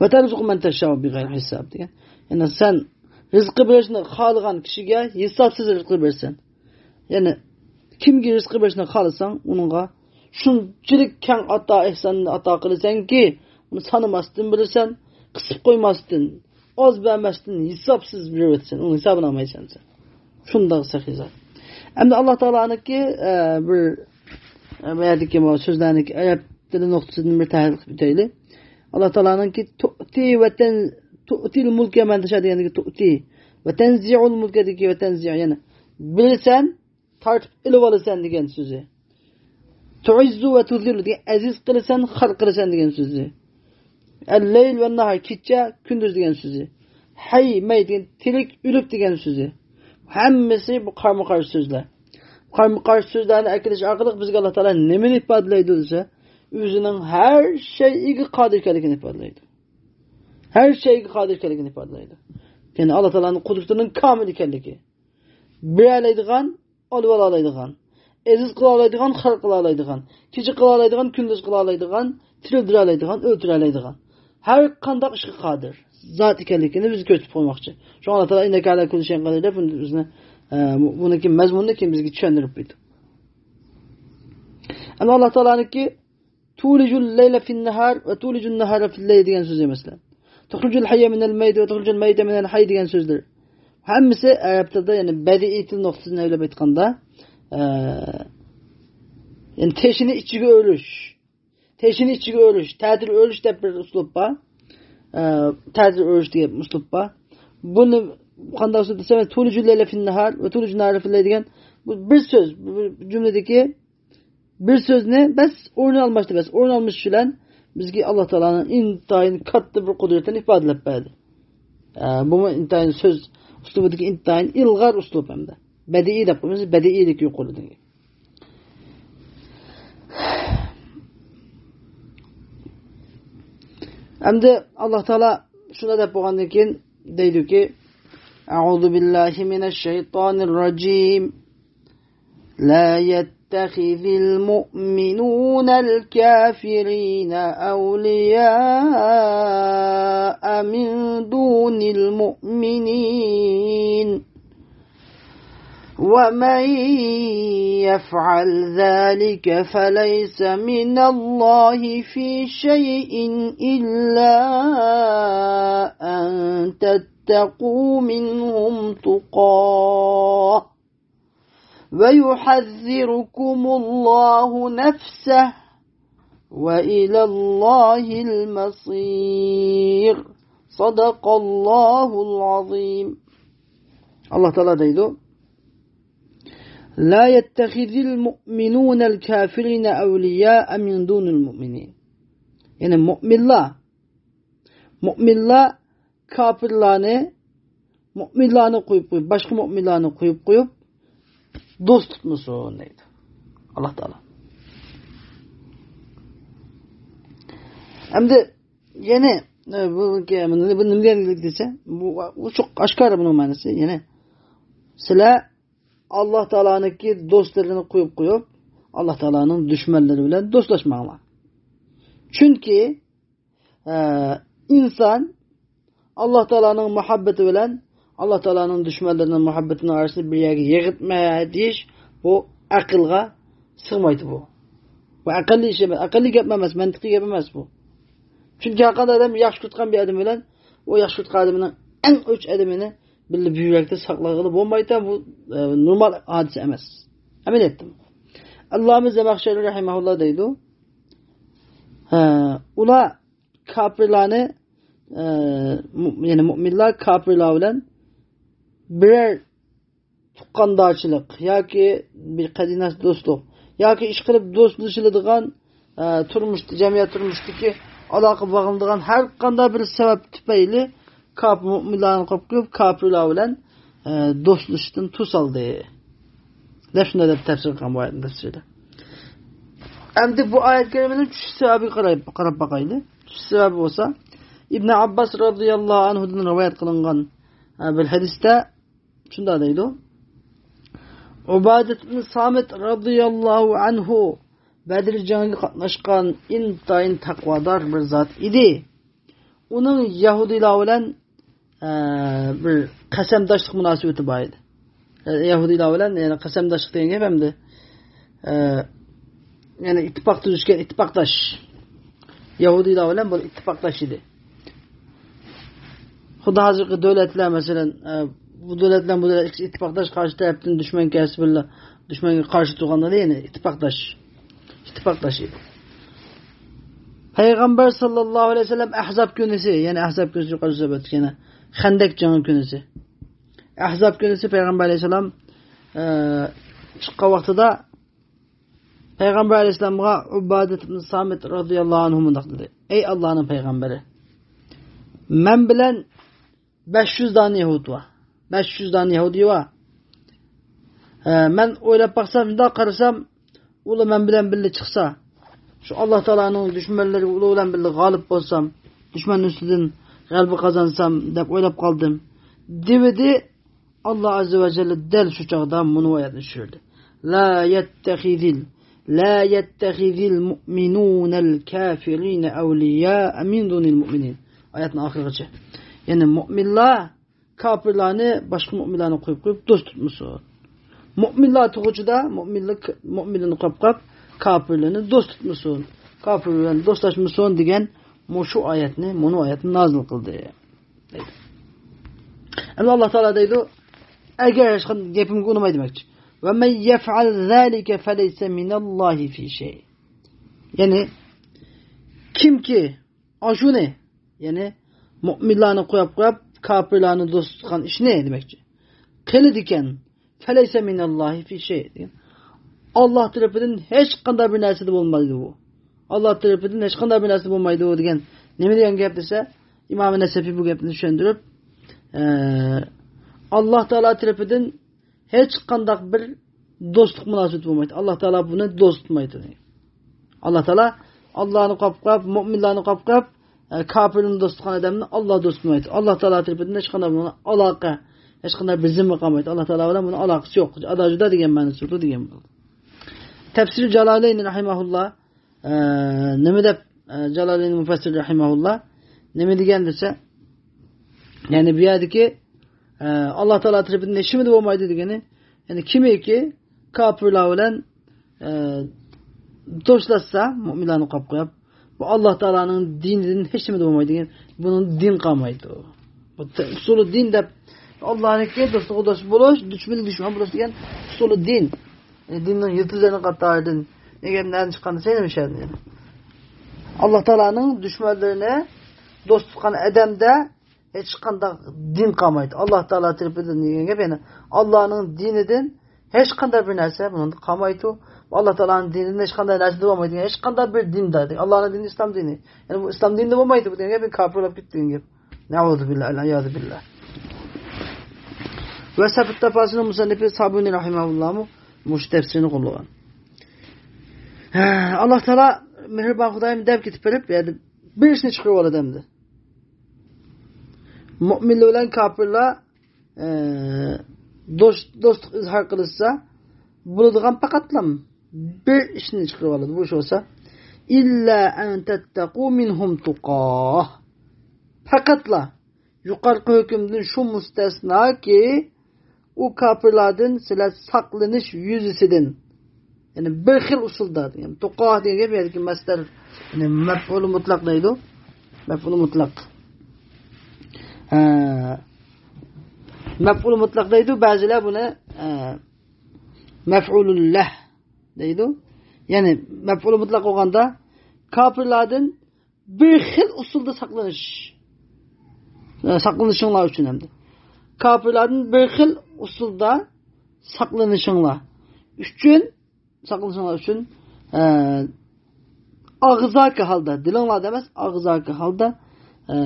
«وترزق من تشاء بغير حساب» دېگەن. يەنى سەن رىزقى بېرىشنى خالىغان كىشىگە ھېسابسىز رىزقى بېرىسەن. يەنى كىمگە رىزقى بېرىشنى خالىساڭ، ئۇنىڭغا شۇنچىلىك كەڭ ئاتا ئېھساننى ئاتا قىلىسەنكى، ئۇنى سانىماستىن بېرىسەن، قىسىپ قويماستىن، ئاز بەرمەستىن، ھېسابسىز بېرىۋېتىسەن، ئۇنىڭ ھېسابىنى ئالمايسەن سەن. شۇنداق سېخىي زات. ئەمدى ئاللا تائالانىڭكى، ئە، بىر، ئە، بۇ يەردىكى بۇ سۆزلەرنىڭكى ئەرەب تىلى نۇقتىسىدىن بىر تەھلىل قىلىپ ئۆتەيلى. ئاللا تائالانىڭكى تۇئتى ۋە تەن-، تۇئتىل مۇلكە مەن تەشا دېگەندىكى تۇئتى ۋە تەنزىئۇل مۇلكەدىكى ۋە تەنزىئۇ، يەنى بىلىسەن، تارتىپ ئېلىۋالىسەن دېگەن سۆزى. تۇئىززۇ ۋە تۇزىللۇ دېگەن ئەزىز قىلىسەن، خار قىلىسەن دېگەن سۆزى. ئەللەيل ۋە ناھار، كېچە، كۈندۈز دېگەن سۆزى. ھەي، مەيت دېگەن تىرىك، ئۆلۈك دېگەن سۆزى. ھەممىسى بۇ قارمۇ قارشى سۆزلەر. قارمۇ قارشى سۆزلەرنى ئەكېلىش ئارقىلىق بىزگە ئاللا تائالا نېمىنى ئىپادىلەيدۇ دېسە، ئۆزىنىڭ ھەر شەيئىگە قادىر ئىكەنلىكىنى ئىپادىلەيدۇ. ھەر شەيئىگە قادىر ئىكەنلىكىنى ئىپادىلەيدۇ. يەنى ئاللا تائالانىڭ قۇدرىتىنىڭ كامىل ئىكەنلىكى. بېرەلەيدىغان، ئالىۋالالايدىغان، ئەزىز قىلالايدىغان، خار قىلالايدىغان، كېچە قىلالايدىغان، كۈندۈز قىلالايدىغان، تىرىلدۈرەلەيدىغان، ئۆلتۈرەلەيدىغان، ھەر قانداق ئىشقا قادىر زات ئىكەنلىكىنى بىزگە كۆرسىتىپ قويماقچى. شۇڭا ئاللا تائالا «ئىننەكە ئالا كۇللى شەيئىن قەدىر» دەپ بىزنى، ئە، بۇنىڭكى مەزمۇنىنى كېيىن بىزگە چۈشەندۈرۈپ بېرىدۇ. ئەمما ئاللا تائالانىڭكى «تۇلىجۇل لەيلە فىن نەھار ۋە تۇلىجۇن نەھارە فىل لەيل» دېگەن سۆزى، مەسىلەن، «تۇخرىجۇل ھەييە مىنەل مەيت ۋە تۇخرىجۇل مەيتە مىنەل ھەي» دېگەن سۆزلىرى. ھەممىسى ئەرەب تىلىدا، يەنى بەدىئىي تىل نۇقتىسىدىن ئويلاپ ئېيتقاندا، ئە، يەنى تېشىنى ئىچىگە ئۆرۈش، تېشىنى ئىچىگە ئۆرۈش، تەتۈر ئۆرۈش دەپ بىر ئۇسلۇب بار. ئە، تەتۈر ئۆرۈش دېگەن ئۇسلۇب بار. بۇنى قانداق ئۇسلۇب دېسەم، «تۇلىجۇل لەيلە فىن نەھار ۋە تۇلىجۇن نەھارە فىل لەيل» دېگەن بۇ بىر سۆز، بىر جۈملىدىكى بىر سۆزنى بەس ئورنىنى ئالماشتۇردى، بەس ئورنىنى ئالمىشىش بىلەن بىزگە ئاللا تائالانىڭ ئىنتايىن كاتتا بىر قۇدرىتىنى ئىپادىلەپ بەردى. ئە، بۇمۇ ئىنتايىن سۆز ئۇسلۇبىدىكى ئىنتايىن ئىلغار ئۇسلۇب ھەمدە. بەدىئىي دەپ قويىمىز، بەدىئىيلىكى يۇقىرىدىكى. ئەمدى ئاللا تائالا شۇنداق دەپ بولغاندىن كېيىن دەيدۇكى، «أعوذ بالله من الشيطان الرجيم. لا يتخذ المؤمنون الكافرين أولياء من دون المؤمنين. ومن يفعل ذلك فليس من الله في شيء إلا أن تتقوا منهم تقاه. ويحذركم الله نفسه. وإلى الله المصير. صدق الله العظيم.» ئاللا تائالا دەيدۇ، «لا يتخذ المؤمنون الكافرين أولياء من دون المؤمنين.» يەنى مۆمىنلار، مۆمىنلار كاپىرلارنى، مۆمىنلارنى قويۇپ قويۇپ، باشقا مۆمىنلارنى قويۇپ قويۇپ، دوست تۇتمىسۇن دەيدۇ ئاللا تائالا. ئەمدى يەنە، ئە، بۇ، بۇ نېمە دېگەنلىك دېسە، بۇ، بۇ چوق ئاشكارا بۇنىڭ مەنىسى. يەنى سىلەر ئاللا تائالانىڭكى دوستلىرىنى قويۇپ قويۇپ، ئاللا تائالانىڭ دۈشمەنلىرى بىلەن دوستلاشماڭلار. چۈنكى، ئە، ئىنسان ئاللا تائالانىڭ مۇھەببىتى بىلەن ئاللا تائالانىڭ دۈشمەنلىرىنىڭ مۇھەببىتىنىڭ ئارىسىنى بىر يەرگە يىغىتما دېيىش، بۇ ئەقىلگە سىغمايدۇ بۇ. بۇ ئەقىللىي ئىش ئەمەس، ئەقىللىي گەپ ئەمەس، مەنتىقىي گەپ ئەمەس بۇ. چۈنكى ھەر قانداق ئادەم ياخشى كۆرىدىغان بىر ئادەم بىلەن ئۇ ياخشى كۆرىدىغان ئادىمىنىڭ ئەڭ ئۆچ ئادىمىنى بىللە بىر يۈرەكتە ساقلىغىلى بولمايدۇ، بۇ، ئە، نورمال ھادىسە ئەمەس. ئەمەلىيەتتە. ئاللامە زەمەخشەرى رەھىمەھۇللا دەيدۇ، ھە، ئۇلار كاپىرلارنى، ئە، مۇ-، يەنى مۆمىنلار كاپىرلار بىلەن بىرەر تۇغقاندارچىلىق ياكى بىر قەرىناس دوستلۇق ياكى ئىشقىلىپ دوستلىشىلىدىغان، ئە، تۇرمۇشتا، جەمئىيەت تۇرمۇشىدىكى ئالاقە باغلىنىدىغان ھەر قانداق بىر سەۋەب تۈپەيلى كاپىر مۇئمىنلارنى قويۇپ قويۇپ، كاپىرلار بىلەن، ئە، دوستلىشىشتىن توسالدى. دەپ شۇنداق دەپ تەپسىر قىلغان بۇ ئايەتنى تەپسىرىدە. ئەمدى بۇ ئايەت كەرىمىنىڭ چۈشۈش سەۋەبىگە قاراپ، قاراپ باقايلى. چۈشۈش سەۋەبى بولسا، ئىبن ئابباس رازىياللاھۇ ئەنھۇدىن رىۋايەت قىلىنغان، ئە، بىر ھەدىستە شۇنداق دەيدۇ. ئۇبادەت ئىبن سامىت رازىياللاھۇ ئەنھۇ بەدر جەڭگىگە قاتناشقان ئىنتايىن تەقۋادار بىر زات ئىدى. ئۇنىڭ يەھۇدىيلار بىلەن، ئە، بىر قەسەمداشلىق مۇناسىۋىتى بار ئىدى. ئە، يەھۇدىيلار بىلەن، يەنى قەسەمداشلىق دېگەن گەپ ئەمدى، ئە، يەنى ئىتتىپاق تۈزۈشكەن ئىتتىپاقداش. يەھۇدىيلار بىلەن بۇ ئىتتىپاقداش ئىدى. خۇددى ھازىرقى دۆلەتلەر، مەسىلەن، ئە، بۇ دۆلەت بىلەن بۇ دۆلەت ئىككىسى ئىتتىپاقداش، قارشى تەرەپتىن دۈشمەن كەلسە بىللە، دۈشمەنگە قارشى تۇرغاندا يەنى ئىتتىپاقداش. ئىتتىپاقداش ئىدى. پەيغەمبەر ساللاللاھۇ ئەلەيھى ۋەسەللەم ئەھزاب كۈنىسى، يەنى ئەھزاب كۈنىسى يۇقىرىدا سۆھبەت ئەتتۇق يەنە. خەندەك جېڭى كۈنىسى. ئەھزاب كۈنىسى پەيغەمبەر ئەلەيھىسسالام، ئە، چىققان ۋاقتىدا پەيغەمبەر ئەلەيھىسسالامغا ئۇبادەت ئىبن سامىت رازىياللاھۇ ئەنھۇ مۇنداق دېدى: «ئەي ئاللانىڭ پەيغەمبىرى، مەن بىلەن بەش يۈز دانە يەھۇد بار. بەش يۈز دانە يەھۇدىي بار. ھە، مەن ئويلاپ باقسام، شۇنداق قارىسام، ئۇلار مەن بىلەن بىللە چىقسا، شۇ ئاللا تائالانىڭ دۈشمەنلىرى ئۇلار بىلەن بىللە غالىب بولسام، دۈشمەن ئۈستىدىن غەلىبە قازانسام دەپ ئويلاپ قالدىم» دېۋىدى. ئاللا ئەززە ۋە جەللە دەل شۇ چاغدا مۇنۇ ئايەتنى چۈشۈردى. لا يتخذ ال، لا يتخذ المؤمنون الكافرين أولياء من دون المؤمنين. ئايەتنىڭ ئاخىرىغىچە. يەنى مۇئمىنلار كاپىرلارنى باشقا مۇئمىنلارنى قويۇپ قويۇپ دوست تۇتمىسۇن. مۇئمىنلار تۇغۇچىدا مۇئمىنلىك، مۇئمىنلارنى قويۇپ قويۇپ كاپىرلارنى دوست تۇتمىسۇن. كاپىر بىلەن دوستلاشمىسۇن دېگەن مۇشۇ ئايەتنى، مۇنۇ ئايەتنى نازىل قىلدى. ئەمدى ئاللا تائالا دەيدۇ، ئەگەر ھېچقانداق گېپىمگە ئۇنىماي دېمەكچى. ومن يفعل ذلك فليس من الله في شيء. يەنى كىمكى ئاشۇنى، يەنى مۇئمىنلارنى قويۇپ قويۇپ كاپىرلارنى دوست تۇتقان ئىشنى دېمەكچى، قىلىدىكەن، فليس من الله في شيء دېگەن. ئاللا تەرىپىدىن ھېچقانداق بىر نەرسىدە بولمايدۇ بۇ. ئاللا تەرىپىدىن ھېچقانداق بىر نەرسىدە بولمايدۇ دېگەن نېمە دېگەن گەپ دېسە، ئىمام نەسەفى بۇ گەپنى چۈشەندۈرۈپ، ئە، ئاللا تائالا تەرىپىدىن ھېچقانداق بىر دوستلۇق مۇناسىۋىتى بولمايدۇ. ئاللا تائالا بۇنى دوست تۇتمايدۇ. ئاللا تائالا ئاللانى قويۇپ قويۇپ، مۇئمىنلارنى قويۇپ قويۇپ، ئە، كاپىرنى دوست تۇتقان ئادەمنى ئاللا دوست تۇتمايدۇ. ئاللا تائالا تەرىپىدىن ھېچقانداق بۇنىڭ ئالاقە، ھېچقانداق بىر زىممە قالمايدۇ. ئاللا تائالا بىلەن بۇنىڭ ئالاقىسى يوق. ئادا جۇدا دېگەن مەنىسى يوق دېگەن بولدى. تەپسىر جالالەين رەھىمەھۇللا، ئە، نېمە دەپ، ئە، جالالەين مۇفەسسىر رەھىمەھۇللا نېمە دېگەن دېسە، يەنى بۇ يەردىكى، ئە، ئاللا تائالا تەرىپىدىن ھېچنېمە بولمايدۇ دېگىنى، يەنى كىمكى كاپىرلار بىلەن، ئە، دوستلاشسا، مۇئمىنلارنى قويۇپ قويۇپ، بۇ ئاللا تائالانىڭ دىنىدىن ھېچنېمە بولمايدۇ دېگەن، بۇنىڭ دىن قالمايدۇ. بۇ ت-، ئۇسۇلى دىن دەپ، ئاللانىڭكى دوستلۇقى دوست بولۇش، دۈشمىنى دۈشمەن بولۇش دېگەن ئۇسۇلى دىن. ئە، دىننىڭ يىلتىزلىرىنىڭ قاتارىدىن نېگەر نەدىن چىققان دېسە، نېمە شەدىن يەنى. ئاللا تائالانىڭ دۈشمەنلىرىنى دوست تۇتقان ئادەمدە ھېچقانداق دىن قالمايدۇ. ئاللا تائالا تەرىپىدىن دېگەن گەپ، يەنى ئاللانىڭ دىنىدىن ھېچقانداق بىر نەرسە بۇنىڭدا قالمايدۇ. ئاللا تائالانىڭ دىنىدىن ھېچقانداق نەرسە بولمايدۇ. ھېچقانداق بىر دىندا، ئاللانىڭ دىنى ئىسلام دىنى. يەنى بۇ ئىسلام دىنىدە بولمايدۇ بۇ دېگەن گەپ، كاپىر بولۇپ كېتىدۇ دېگەن گەپ. نەئۇزۇبىللا، ئەلئىيازۇبىللا. ۋە سەفىت تەپاسىرنىڭ مۇسەننىپى سابۇنى رەھىمەھۇللامۇ مۇشۇ تەپسىرنى قوللىغان. ھە، ئاللا تائالا مېھرىبان خۇدايىم دەپ كېتىپ بېرىپ، يەنى بىر ئىشنى چىقىرىپ ئالىدۇ ئەمدى. مۇئمىنلار بىلەن كاپىرلار، ئە، دوست، دوستلۇق ئىزھار قىلىشسا بولىدىغان پەقەتلا بىر ئىشنى چىقىرىپ ئالىدۇ. بۇ ئىش بولسا، إلا أن تتقوا منهم تقاة. پەقەتلا يۇقىرىقى ھۆكۈمدىن شۇ مۇستەسناكى، ئۇ كاپىرلاردىن سىلەر ساقلىنىش يۈزىسىدىن. يەنى بىر خىل ئۇسۇلدا، يەنى تۇقا دېگەن گەپ يەردىكى مەسدەر، يەنى مەپئۇلى مۇتلەق دەيدۇ. مەپئۇلى مۇتلەق. ھە. مەپئۇلى مۇتلەق دەيدۇ، بەزىلەر بۇنى، ھە، مەپئۇلۇللەھ دەيدۇ. يەنى مەپئۇلى مۇتلەق بولغاندا كاپىرلاردىن بىر خىل ئۇسۇلدا ساقلىنىش. ئە، ساقلىنىشىڭلار ئۈچۈن ئەمدى. كاپىرلاردىن بىر خىل ئۇسۇلدا ساقلىنىشىڭلار ئۈچۈن، ساقلىنىشىڭلار ئۈچۈن، ئە، ئاغزاكى ھالدا، دىلىڭلاردا ئەمەس، ئاغزاكى ھالدا ئە،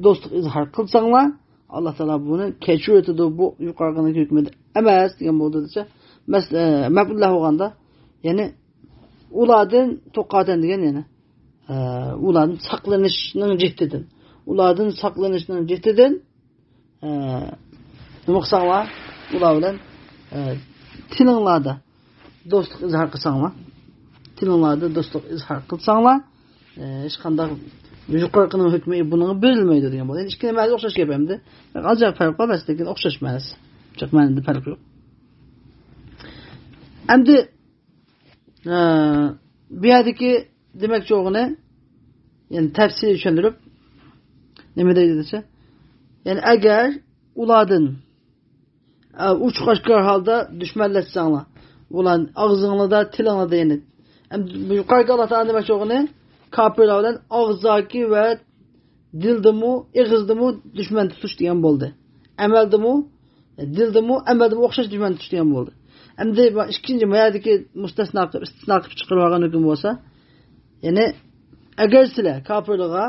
دوستلۇق ئىزھار قىلساڭلار، ئاللا تائالا بۇنى كەچۈرۈۋېتىدۇ، بۇ يۇقىرىقىنىڭ ھۆكمىدە ئەمەس دېگەن بولدى دېسە، مەس-، ئە، مەپئۇللەھ بولغاندا، يەنى ئۇلاردىن تۇقاتەن دېگەن يەنى، ئە، ئۇلاردىن ساقلىنىشنىڭ جىددىدىن، ئۇلاردىن ساقلىنىشنىڭ جىددىدىن، ئە، نېمە قىلساڭلار، ئۇلار بىلەن، ئە، تىلىڭلاردا دوستلۇق ئىزھار قىلساڭلار، تىلىڭلاردا دوستلۇق ئىزھار قىلساڭلار، ئە، ھېچقانداق يۇقىرىقىنىڭ ھۆكمى بۇنىڭغا بېرىلمەيدۇ دېگەن بولدى. يەنى ئىككىنى مەنىسى ئوخشاش گەپ ئەمدى. ئازراق پەرق بار، بەس، لېكىن ئوخشاش مەنىسى. جىق مەنىدە پەرق يوق. ئەمدى، ئە، بۇ يەردىكى دېمەكچى بولغىنى، يەنى تەپسىلىي چۈشەندۈرۈپ، نېمە دەيدۇ دېسە، يەنى ئەگەر ئۇلاردىن، ئە، ئوچۇق ئاشكارا ھالدا دۈشمەنلەشسەڭلار، ئۇلار ئاغزىڭلاردا، تىلىڭلاردا يەنى. ئەمدى بۇ يۇقىرىقى ئاللا تائالا دېمەكچى بولغىنى، كاپىرلار بىلەن ئاغزاكى ۋە دىلدىمۇ، ئېغىزدىمۇ دۈشمەن تۇتۇش دېگەن بولدى. ئەمەلدىمۇ، دىلدىمۇ، ئەمەلدىمۇ ئوخشاش دۈشمەن تۇتۇش دېگەن بولدى. ئەمدى بۇ ئىككىنچى، ما يەردىكى مۇستەسنا قىلىپ، ئىستىسنا قىلىپ چىقىرىۋالغان ھۆكۈم بولسا، يەنى، ئەگەر سىلەر كاپىرلارغا،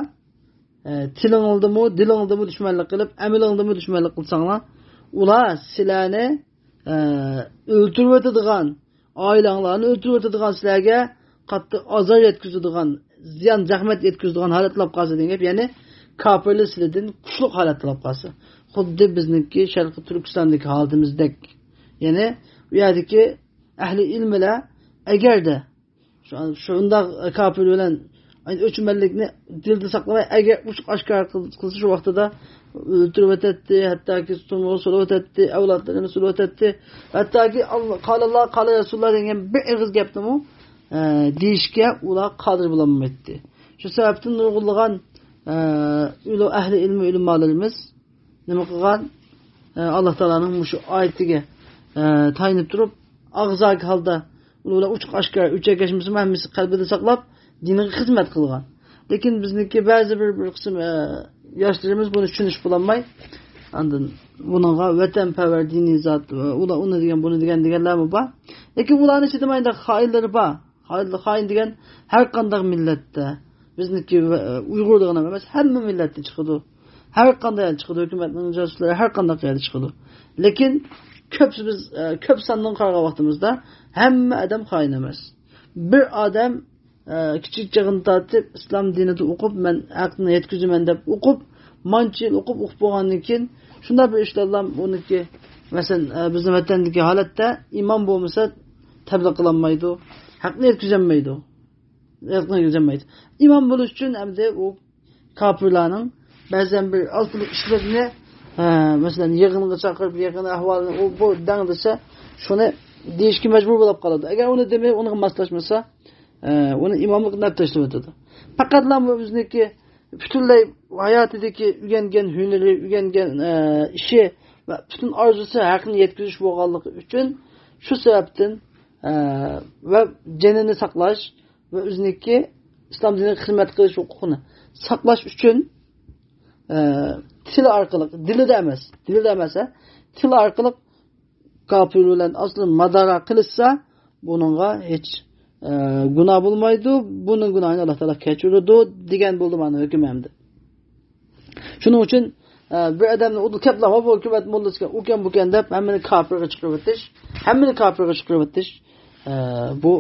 ئە، تىلىڭلىدىمۇ، دىلىڭلىدىمۇ دۈشمەنلىك قىلىپ، ئەمىلىڭلىدىمۇ دۈشمەنلىك قىلساڭلار، ئۇلار سىلەرنى، ئە، ئۆلتۈرۈۋېتىدىغان، ئائىلەڭلارنى ئۆلتۈرۈۋېتىدىغان، سىلەرگە قاتتىق ئازار يەتكۈزىدىغان، زىيان، زەخمەت يەتكۈزىدىغان ھالەتتە بولۇپ قالسا دېگەن گەپ، يەنى كاپىرلار سىلەردىن كۈچلۈك ھالەتتە بولۇپ قالسا. خۇددى بىزنىڭكى شەرقىي تۈركىستاندىكى ھالىتىمىزدەك. يەنى ئۇ يەردىكى ئەھلى ئىلمىلەر ئەگەردە شۇ-، شۇنداق كاپىر بىلەن ئۆچمەنلىكنى دىلدا ساقلىماي، ئەگەر ئوچۇق ئاشكارا قىل-، قىلسا، شۇ ۋاقتىدا ئۆلتۈرۈۋېتەتتى، ھەتتاكى تۈرمىگە سولىۋېتەتتى، ئەۋلادلىرىنى سولىۋېتەتتى. ھەتتاكى ئاللا، قالاللا، قالا رەسۇلۇللا دېگەن بىر ئېغىز گەپنىمۇ، ئە، دېيىشكە ئۇلار قادىر بولالمايتتى. شۇ سەۋەبتىن نۇرغۇنلىغان، ئە، ئۆلە-، ئەھلى ئىلمى ئۆلىمالىرىمىز نېمە قىلغان؟ ئە، ئاللا تائالانىڭ مۇشۇ ئايىتىگە، ئە، تايىنىپ تۇرۇپ، ئاغزاكى ھالدا ئۇلار بىلەن ئوچۇق ئاشكارا ئۆچەكلەشمىسىمۇ، ھەممىسى قەلبىدە ساقلاپ، دىنىغا خىزمەت قىلغان. لېكىن بىزنىڭكى بەزى بىر، بىر قىسىم، ئە، ياشلىرىمىز بۇنى چۈشىنىشىپ بولالماي، ئاندىن بۇنىڭغا ۋەتەنپەرۋەر دىنىي زات، ئۇلار ئۇنى دېگەن، بۇنى دېگەن دېگەنلەرمۇ بار. لېكىن ئۇلارنىڭ ئىچىدە مۇنداق خائىنلىرى بار. خائىن، خائىن دېگەن ھەر قانداق مىللەتتە، بىزنىڭكى ۋە، ئۇيغۇر دېگەن ئەمەس، ھەممە مىللەتتىن چىقىدۇ. ھەر قانداق يەردە چىقىدۇ، ھۆكۈمەتنىڭ جاسۇسلىرى ھەر قانداق يەردە چىقىدۇ. لېكىن كۆپ، بىز، ئە، كۆپ ساندىن قارىغان ۋاقتىمىزدا ھەممە ئادەم خائىن ئەمەس. بىر ئادەم، ئە، كىچىك چېغىدىن تارتىپ ئىسلام دىنىدا ئوقۇپ، مەن ھەقنى يەتكۈزىمەن دەپ ئوقۇپ، مانچە يىل ئوقۇپ، ئوقۇپ بولغاندىن كېيىن شۇنداق بىر ئىشلارلا ئۇنىڭكى، مەسىلەن، ئە، بىزنىڭ ۋەتەندىكى ھالەتتە ئىمان بولمىسا تەبلىغ قىلالمايدۇ، ھەقنى يەتكۈزەلمەيدۇ. يەتكۈزەلمەيدۇ. ئىمان بولۇش ئۈچۈن ئەمدى ئۇ كاپىرلارنىڭ بەزەن بىر ئالتۇن ئىشلىرىنى، ھە، مەسىلەن، يىغىنغا چاقىرىپ، يىغىن ئەھۋالىنى ئۇ بۇ دەڭ دېسە، شۇنى دېيىشكە مەجبۇر بولۇپ قالىدۇ. ئەگەر ئۇنى دېمەي، ئۇنىڭغا ماسلاشمىسا، ئە، ئۇنى ئىماملىقتىن ئەپ تاشلىۋېتىدۇ. پەقەتلا بۇ بىزنىڭكى پۈتۈنلەي ھاياتىدىكى ئۆگەنگەن ھۈنىرى، ئۆگەنگەن، ئە، ئىشى ۋە پۈتۈن ئارزۇسى ھەقنى يەتكۈزۈش بولغانلىقى ئۈچۈن، شۇ سەۋەبتىن، ئە، ۋە جېنىنى ساقلاش، ۋە ئۆزىنىڭكى ئىسلام دىنىغا خىزمەت قىلىش ھوقۇقىنى ساقلاش ئۈچۈن، ئە، تىلى ئارقىلىق، دىلىدا ئەمەس، دىلىدا ئەمەس، ھە، تىلى ئارقىلىق كاپىر بىلەن ئاسلى مادارا قىلىشسا، بۇنىڭغا ھېچ، ئە، گۇناھ بولمايدۇ، بۇنىڭ گۇناھىنى ئاللا تائالا كەچۈرىدۇ دېگەن بولدى مانا ھۆكۈم ئەمدى. شۇنىڭ ئۈچۈن، ئە، بىر ئادەمنى ئۇدۇل كەپلا، ھو، بۇ ھۆكۈمەت موللىسى ئىكەن، ئۇكەن، بۇكەن دەپ ھەممىنى كاپىرغا چىقىرىۋېتىش، ھەممىنى كاپىرغا چىقىرىۋېتىش، ئە، بۇ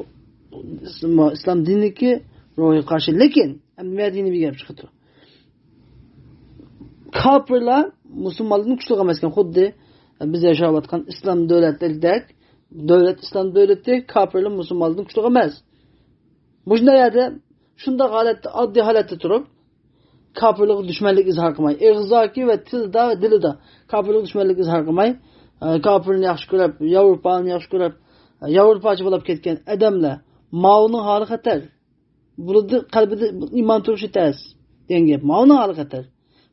ئىسلام، ئىسلام دىنىدىكى روھىغا قارشى. لېكىن، ئەمدى مەدىنە بىر گەپ چىقىدۇ. كاپىرلار مۇسۇلمانلاردىن كۈچلۈك ئەمەسكەن، خۇددى بىز ياشاۋاتقان ئىسلام دۆلەتلىرىدەك، دۆلەت ئىسلام دۆلىتى، كاپىرلار مۇسۇلمانلاردىن كۈچلۈك ئەمەس. مۇشۇنداق يەردە شۇنداق ھالەتتە، ئاددىي ھالەتتە تۇرۇپ، كاپىرلىققا دۈشمەنلىك ئىزھار قىلماي، ئېغىزداكى ۋە تىلدا، دىلىدا كاپىرلىققا دۈشمەنلىك ئىزھار قىلماي، ئە، كاپىرنى ياخشى كۆرۈپ، ياۋروپانى ياخشى كۆرۈپ، ئە، ياۋروپاچە بولۇپ كەتكەن ئادەملەر، ماۋۇنىڭ ھالى خەتەر. بۇنىڭدا قەلبىدە ئىمان تۇرۇشى تەس دېگەن گەپ. ماۋۇنىڭ ھالى خەتەر.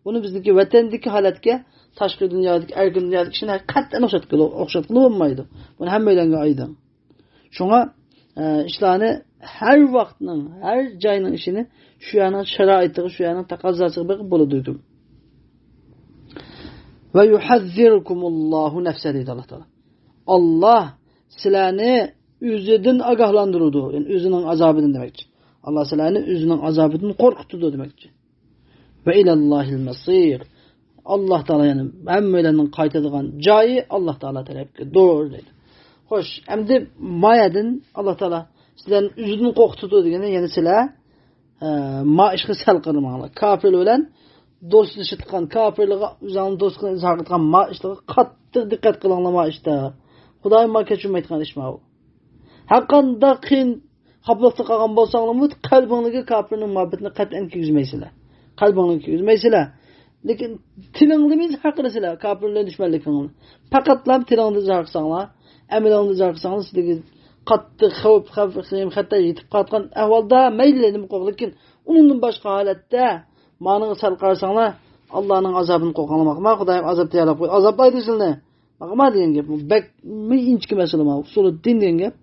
بۇنى بىزنىڭكى ۋەتەندىكى ھالەتكە، تاشقى دۇنيادىكى، ئەركىن دۇنيادىكى كىشىنى قەتئىيەن ئوخشاتقىلى، ئوخشاتقىلى بولمايدۇ. بۇنى ھەممەيلەنگە ئايدىڭ. شۇڭا، ئە، ئىشلارنى ھەر ۋاقىتنىڭ، ھەر جاينىڭ ئىشىنى شۇ يەرنىڭ شارائىتىغا، شۇ يەرنىڭ تەقەززاسىغا بېقىپ بولىدۇ. ۋە يۇھەززىركۇمۇللاھۇ نەفسە دەيدۇ ئاللا تائالا. ئاللا سىلەرنى ئۆزىدىن ئاگاھلاندۇرىدۇ. يەنى ئۆزىنىڭ ئازابىدىن دېمەكچى. ئاللا سىلەرنى ئۆزىنىڭ ئازابىدىن قورقۇتىدۇ دېمەكچى. ۋە ئىلەللاھىل مەسىر. ئاللاھ تائالا، يەنى ھەممەيلەننىڭ قايتىدىغان جايى ئاللاھ تائالا تەرەپكىدۇر دەيدۇ. خوش، ئەمدى ما يەردىن ئاللاھ تائالا سىلەرنى ئۆزىدىن قورقۇتىدۇ دېگەندە، يەنى سىلەر، ئە، ما ئىشقا سەل قارىماڭلار. كاپىرلار بىلەن دوستلىشىدىغان، كاپىرلارغا ئۆزىڭىزنىڭ دوستلۇقىنى ئىزھار قىلىدىغان ما ئىشلارغا قاتتىق دىققەت قىلىڭلار ما ئىشتا. خۇدايىم ما كەچۈرمەيدىغان ئىش ما ئۇ. ھەرقانداق قىيىن خاپىلىقتا قالغان بولساڭلارمۇ، قەلبىڭلارگە كاپىرنىڭ مۇھەببىتىنى قەتئىيەن كىرگۈزمەيسىلەر. قەلبىڭلارغا كىرگۈزمەيسىلەر. لېكىن تىلىڭلارمۇ ئىزھار قىلىسىلەر كاپىرلار بىلەن دۈشمەنلىكىڭلارنى. پەقەتلا تىلىڭلاردا ئىزھار قىلساڭلار، ئەمىلىڭلاردا ئىزھار قىلساڭلار، سىلەرگە قاتتىق خەۋپ، خەۋپ، خېيىم، خەتەر يېتىپ قالغان ئەھۋالدا مەيلى نېمە قىلغىن، لېكىن ئۇنىڭدىن باشقا ھالەتتە مانىڭغا سەل قارىساڭلار، ئاللانىڭ ئازابىنى قورقۇڭلار. باقما، خۇدايىم ئازاب تەييارلاپ قويدى، ئازابلايدۇ سىلىنى. باقما دېگەن گەپ، بۇ بەكمۇ ئىنچىكە مەسىلە، ما ئۇسۇلۇددىن دېگەن گەپ.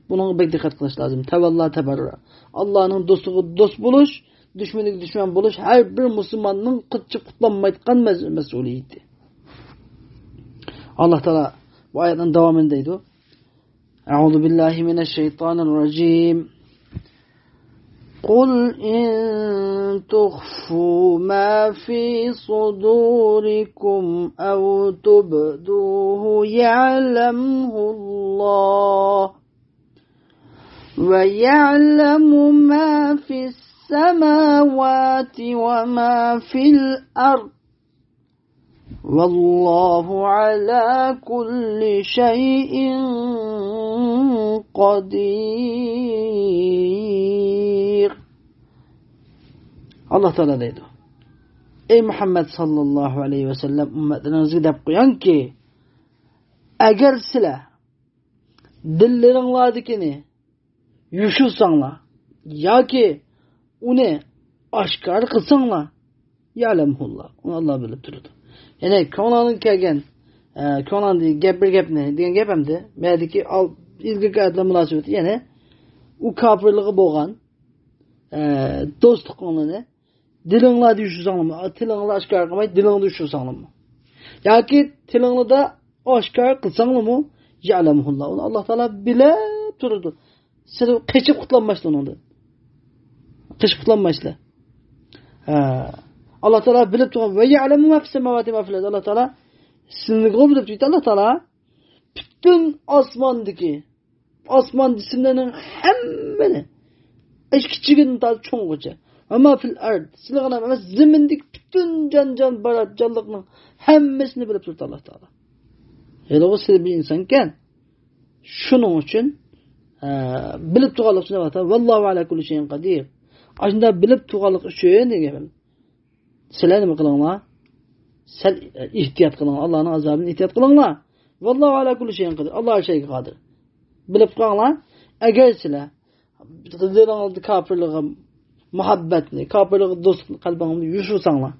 بۇنىڭغا بەك دىققەت قىلىش لازىم. تەۋەللا تەبەررۇ. ئاللانىڭ دوستىغا دوست بولۇش، دۈشمىنىگە دۈشمەن بولۇش ھەر بىر مۇسۇلماننىڭ قىلچە قۇتۇلالمايدىغان مەس-، مەسئۇلىيىتى. ئاللاھ تائالا بۇ ئايەتنىڭ داۋامىنى دەيدۇ. أعوذ بالله من الشيطان الرجيم. قل إن تخفوا ما في صدوركم أو تبدوه يعلمه الله، ويعلم ما في السماوات وما في الأرض، والله على كل شيء قدير. ئاللاھ تائالا دەيدۇ، ئەي مۇھەممەد ساللاللاھۇ ئەلەيھى ۋەسەللەم، ئۈممەتلىرىڭىزگە دەپ قويۇڭكى، ئەگەر سىلەر دىللىرىڭلاردىكىنى يوشۇرساڭلار ياكى ئۇنى ئاشكارا قىلساڭلار، يەلەمھۇللا، ئۇنى ئاللا بىلىپ تۇرىدۇ. يەنى كۆڭلۈڭدىن كەلگەن، ئە، كۆڭلۈڭدىن گەپ، بىر گەپنى دېگەن گەپ ئەمدى. مەدىكى ئال-، ئىلگىرىكى ئايەتلەر مۇناسىۋىتى، يەنى ئۇ كاپىرلىقى بولغان، ئە، دوستلۇقۇڭلارنى دىلىڭلاردا يوشۇرساڭلارمۇ، تىلىڭلار ئاشكارا قىلماي، دىلىڭدا يوشۇرساڭلارمۇ. ياكى تىلىڭلاردا ئاشكارا قىلساڭلارمۇ، يەلەمھۇللا، ئۇنى ئاللا تائالا بىلىپ تۇرىدۇ. سىلەر قېچىپ قۇتۇلالمايسىلەر ئۇنىڭدىن. قېچىپ قۇتۇلالمايسىلەر. ھە. ئاللا تائالا بىلىپ تۇرغان، ۋە يەلەمۇ ما فىس سەماۋاتى ما فىل ئەرز. ئاللا تائالا سىلىگە بىلىپ تۇرىدۇ، ئاللا تائالا پۈتۈن ئاسماندىكى ئاسمان جىسىملىرىنىڭ ھەممىنى، ئىچ كىچىكىدىن تارتىپ چوڭغىچە. ۋە ما فىل ئەرز، سىلىغىنا ئەمەس، زېمىندىكى پۈتۈن جان، جان بار جانلىقنىڭ ھەممىسىنى بىلىپ تۇرىدۇ ئاللا تائالا. ھېلىغۇ سىز بىر ئىنسانكەن. شۇنىڭ ئۈچۈن، ئە، بىلىپ تۇرغانلىق ئۈچۈن ئاللا تائالا، ۋاللاھۇ ئەلا كۇللى شەيئىن قەدىر. ئاشۇنداق بىلىپ تۇرغانلىق ئۈچۈن دېگەن. سىلەر نېمە قىلىڭلار؟ سەل ئېھتىيات قىلىڭلار. ئاللانىڭ ئازابىدىن ئېھتىيات قىلىڭلار. ۋاللاھۇ ئەلا كۇللى شەيئىن قەدىر. ئاللا ھەر شەيگە قادىر. بىلىپ قالىڭلار. ئەگەر سىلەر دىلىڭلاردا كاپىرلارغا مۇھەببەتنى، كاپىرلارغا دوستلۇقنى قەلبىڭلاردا يوشۇرساڭلار،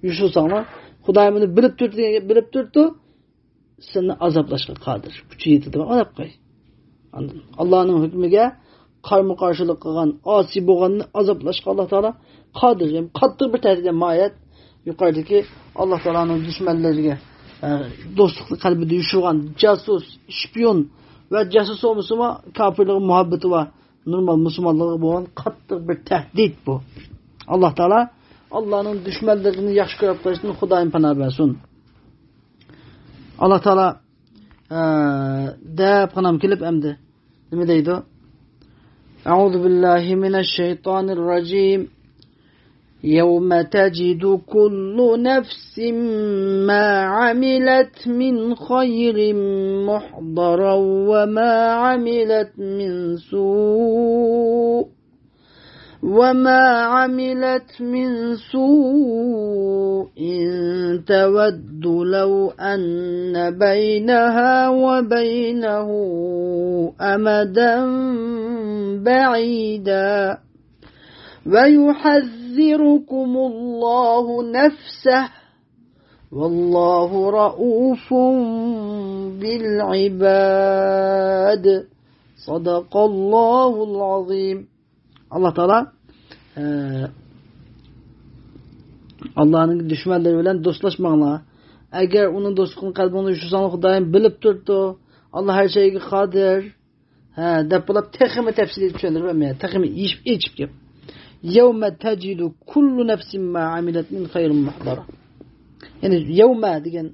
يوشۇرساڭلار، خۇدايىم بۇنى بىلىپ تۇرۇپتۇ، بىلىپ تۇرۇپتۇ، سېنى ئازابلاشقا قادىر. كۈچى يېتىدۇ، ئازاب قوي. ئاندىن ئاللانىڭ ھۆكمىگە قارمۇ قارشىلىق قىلغان، ئاسىي بولغاننى ئازابلاشقا ئاللا تائالا قادىر. يەنى قاتتىق بىر تەھدىت، ما ئايەت يۇقىرىدىكى ئاللا تائالانىڭ دۈشمەنلىرىگە، ئە، دوستلۇقنى قەلبىدە يوشۇرغان جاسۇس، شپىيون ۋە جاسۇس بولمىسىمۇ، كاپىرلارغا مۇھەببىتى بار، نورمال مۇسۇلمانلارغا بولغان قاتتىق بىر تەھدىت بۇ. ئاللا تائالا ئاللانىڭ دۈشمەنلىرىنى ياخشى كۆرۈپ قېلىشتىن خۇدايىم پاناھ بەرسۇن. ئاللا تائالا، ئە، دەپ قانام كېلىپ ئەمدى نېمە دەيدۇ؟ أعوذ بالله من الشيطان الرجيم. يوم تجد كل نفس ما عملت من خير محضرا وما عملت من سوء وما عملت من سوء تود لو أن بينها وبينه أمدا بعيدا ويحذركم الله نفسه والله رءوف بالعباد. صدق الله العظيم. ئاللا تائالا، ئە، ئاللانىڭ دۈشمەنلىرى بىلەن دوستلاشماڭلار. ئەگەر ئۇنىڭ دوستلۇقىنى قەلبىڭدە يوشۇرساڭلار، خۇدايىم بىلىپ تۇرۇپتۇ. ئاللا ھەر شەيگە قادىر. ھە، دەپ بولۇپ تېخىمۇ تەپسىلىي چۈشەندۈرۈپ بەرمەيدۇ. تېخىمۇ ئېچىپ، ئېچىپ گەپ. يَوْمَ تَجِدُ كُلُّ نَفْسٍ مَا عَمِلَتْ مِنْ خَيْرٍ مُحْضَرًا. يەنى يەۋمە دېگەن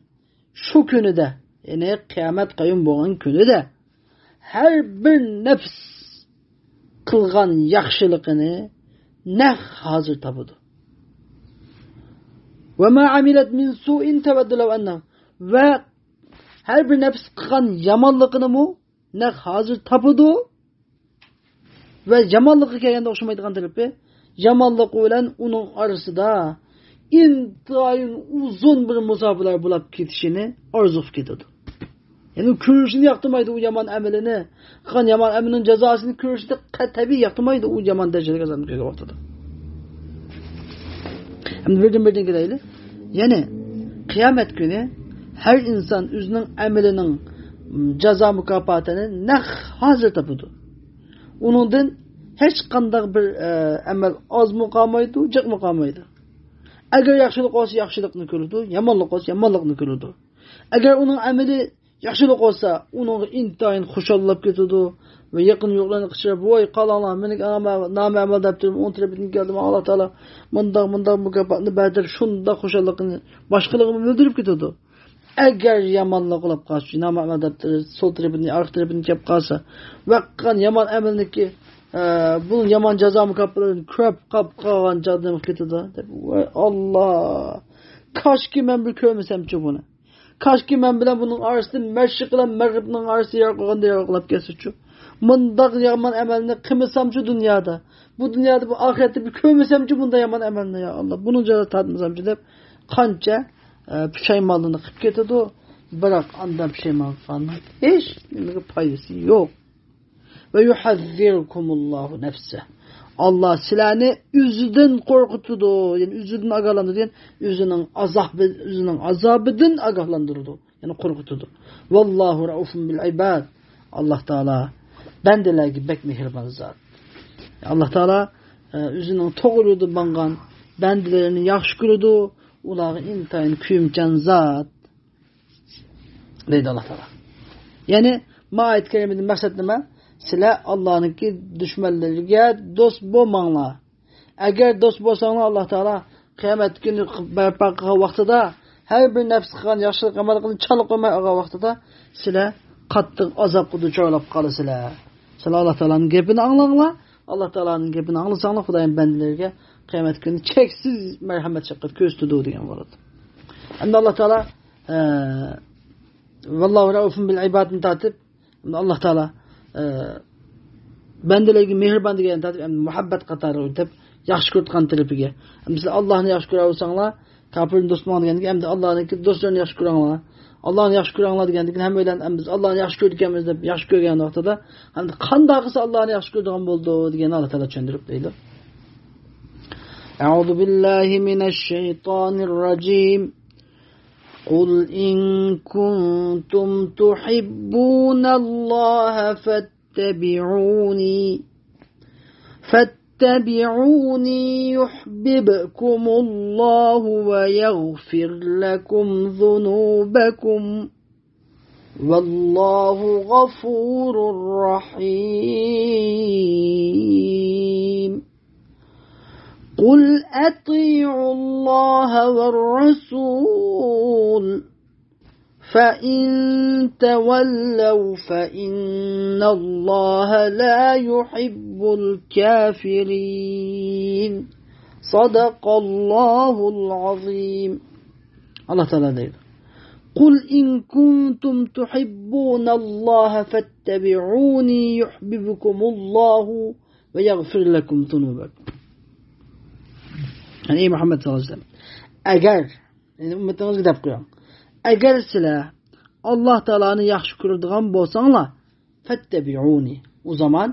شۇ كۈنىدە، يەنى قىيامەت قايۇم بولغان كۈنىدە ھەر بىر نەپس قىلغان ياخشىلىقىنى نەق ھازىر تاپىدۇ. وَمَا عَمِلَتْ مِنْ سُوءٍ تَوَدُّ لَوْ أَنَّ، ۋە ھەر بىر نەپس قىلغان يامانلىقىنىمۇ نەق ھازىر تاپىدۇ. ۋە يامانلىققا كەلگەندە ئوخشىمايدىغان تەرىپى، يامانلىق بىلەن ئۇنىڭ ئارىسىدا ئىنتايىن ئۇزۇن بىر مۇساپىلەر بولۇپ كېتىشىنى ئارزۇ قىلىپ كېتىدۇ. يەنى كۆرۈشنى ياقتۇرمايدۇ ئۇ يامان ئەمىلىنى. قىلغان يامان ئەمىلىنىڭ جازاسىنى كۆرۈشنى قە-، تەبىئىي ياقتۇرمايدۇ ئۇ يامان دەرىجىلىك ئازابنى كۆرگەن ۋاقتىدا. ئەمدى بىردىن بىردىن كېلەيلى. يەنى قىيامەت كۈنى ھەر ئىنسان ئۆزىنىڭ ئەمىلىنىڭ جازا مۇكاپاتىنى نەق ھازىر تاپىدۇ. ئۇنىڭدىن ھېچقانداق بىر، ئە، ئەمەل ئازمۇ قالمايدۇ، جىقمۇ قالمايدۇ. ئەگەر ياخشىلىق بولسا ياخشىلىقنى كۆرىدۇ، يامانلىق بولسا يامانلىقنى كۆرىدۇ. ئەگەر ئۇنىڭ ئەمىلى ياخشىلىق بولسا، ئۇنىڭغا ئىنتايىن خۇشاللاپ كېتىدۇ ۋە يېقىن يۇقلىرىنى قىچىرىپ، ۋاي، قاراڭلار، مېنىڭ نامە-، نامەئمەل دەپتىرىم ئوڭ تەرىپىدىن كەلدى، ماڭا ئاللا تائالا مۇنداق، مۇنداق مۇكاپاتنى بەردى دەپ، شۇنداق خۇشاللىقىنى باشقىلارغا بىلدۈرۈپ كېتىدۇ. ئەگەر يامانلىق بولۇپ قالسا، نامەئمەل دەپتىرى سول تەرىپىدىن، ئارقا تەرىپىدىن كەپ قالسا، ۋە قىلغان يامان ئەمەلنىڭكى، ئە، بۇ يامان جازا مۇكاپاتلىرىنى كۆرۈپ قاپ قالغان جاندىن كېتىدۇ دەپ، ۋاي ئاللا، كاشكى مەن بىر كۆرمىسەمچۇ بۇنى. كاشكى مەن بىلەن بۇنىڭ ئارىسىدا، مەشرىق بىلەن مەغرىبنىڭ ئارىسىدا يىراق بولغاندا يىراقلاپ كەتسىچۇ. مۇنداق يامان ئەمەلنى قىلمىسامچۇ دۇنيادا. بۇ دۇنيادا، بۇ ئاخىرەتتە بىر كۆرمىسەمچۇ بۇنداق يامان ئەمەلنى، يا ئاللا. بۇنىڭ جازاسىنى تارتمىسامچۇ دەپ قانچە، ئە، پۇشايمانلىرىنى قىلىپ كېتىدۇ. بىراق ئاندىن پۇشايمان قىلغاننىڭ ھېچ نېمىگە پايدىسى يوق. ۋە يۇھەززىركۇمۇللاھۇ نەفسە. ئاللا سىلەرنى ئۆزىدىن قورقۇتىدۇ، يەنى ئۆزىدىن ئاگاھلاندۇرىدۇ، يەنى ئۆزىنىڭ ئازابى، ئۆزىنىڭ ئازابىدىن ئاگاھلاندۇرىدۇ، يەنى قورقۇتىدۇ. ۋاللاھۇ رەئۇفۇن بىل ئىباد. ئاللا تائالا بەندىلەرگە بەك مېھرىبان زات. ئاللا تائالا، ئە، ئۆزىنىڭ توغرا يولدا ماڭغان بەندىلىرىنى ياخشى كۆرىدۇ، ئۇلارغا ئىنتايىن كۆيۈمچان زات. دەيدۇ ئاللا تائالا. يەنى، ما ئايەت كەرىمىدىن مەقسەت نېمە؟ سىلەر ئاللانىڭكى دۈشمەنلىرىگە دوست بولماڭلار. ئەگەر دوست بولساڭلار، ئاللا تائالا قىيامەت كۈنى بەرپا قىلغان ۋاقتىدا، ھەر بىر نەپس قىلغان ياخشىلىق ئەمەللىرىنى چالا قويماي ئالغان ۋاقتىدا، سىلەر قاتتىق ئازابقا دۇچارلاپ قالىسىلەر. سىلەر ئاللا تائالانىڭ گېپىنى ئاڭلاڭلار. ئاللا تائالانىڭ گېپىنى ئاڭلىساڭلار، خۇدايىم بەندىلىرىگە قىيامەت كۈنى چەكسىز مەرھەمەت شەپقەت كۆرسىتىدۇ دېگەن بولىدۇ. ئەمدى ئاللا تائالا، ئە، ۋاللاھۇ رەئۇفۇن بىل ئىبادنى تارتىپ، ئەمدى ئاللا تائالا، ئە، بەندىلەرگە مېھرىبان دېگەننى تارتىپ، ئەمدى مۇھەببەت قاتارىغا ئۆتۈپ، ياخشى كۆرىدىغان تەرىپىگە. ئەمدى سىلەر ئاللانى ياخشى كۆرەۋالساڭلار، كاپىرنى دوست تۇتماڭ دېگەندىكىن، ئەمدى ئاللانىڭكى دوستلىرىنى ياخشى كۆرۈڭلار. ئاللانى ياخشى كۆرۈڭلار دېگەندىكىن، ھەممەيلەن، ئەمدى بىز ئاللانى ياخشى كۆردۇق ئەمىز دەپ، ياخشى كۆرگەن ۋاقتىدا، ئەمدى قانداق قىلسا ئاللانى ياخشى كۆرىدىغان بولىدۇ دېگەننى ئاللا تائالا چۈشەندۈرۈپ بېرىدۇ. أعوذ بالله من الشيطان الرجيم. قل إن كنتم تحبون الله فاتبعوني، فاتبعوني يحببكم الله ويغفر لكم ذنوبكم، والله غفور رحيم. قل أطيعوا الله والرسول، فإن تولوا فإن الله لا يحب الكافرين. صدق الله العظيم. ئاللا تائالا دەيدۇ: قل إن كنتم تحبون الله فاتبعوني يحببكم الله ويغفر لكم ذنوبكم. يەنى، ئەي مۇھەممەد ساللاللاھۇ ئەلەيھى ۋەسەللەم، ئەگەر، يەنى ئۈممىتىڭىزگە دەپ قويۇڭ. ئەگەر سىلەر ئاللا تائالانى ياخشى كۆرىدىغان بولساڭلار، فاتتەبىئۇنى، ئۇ زامان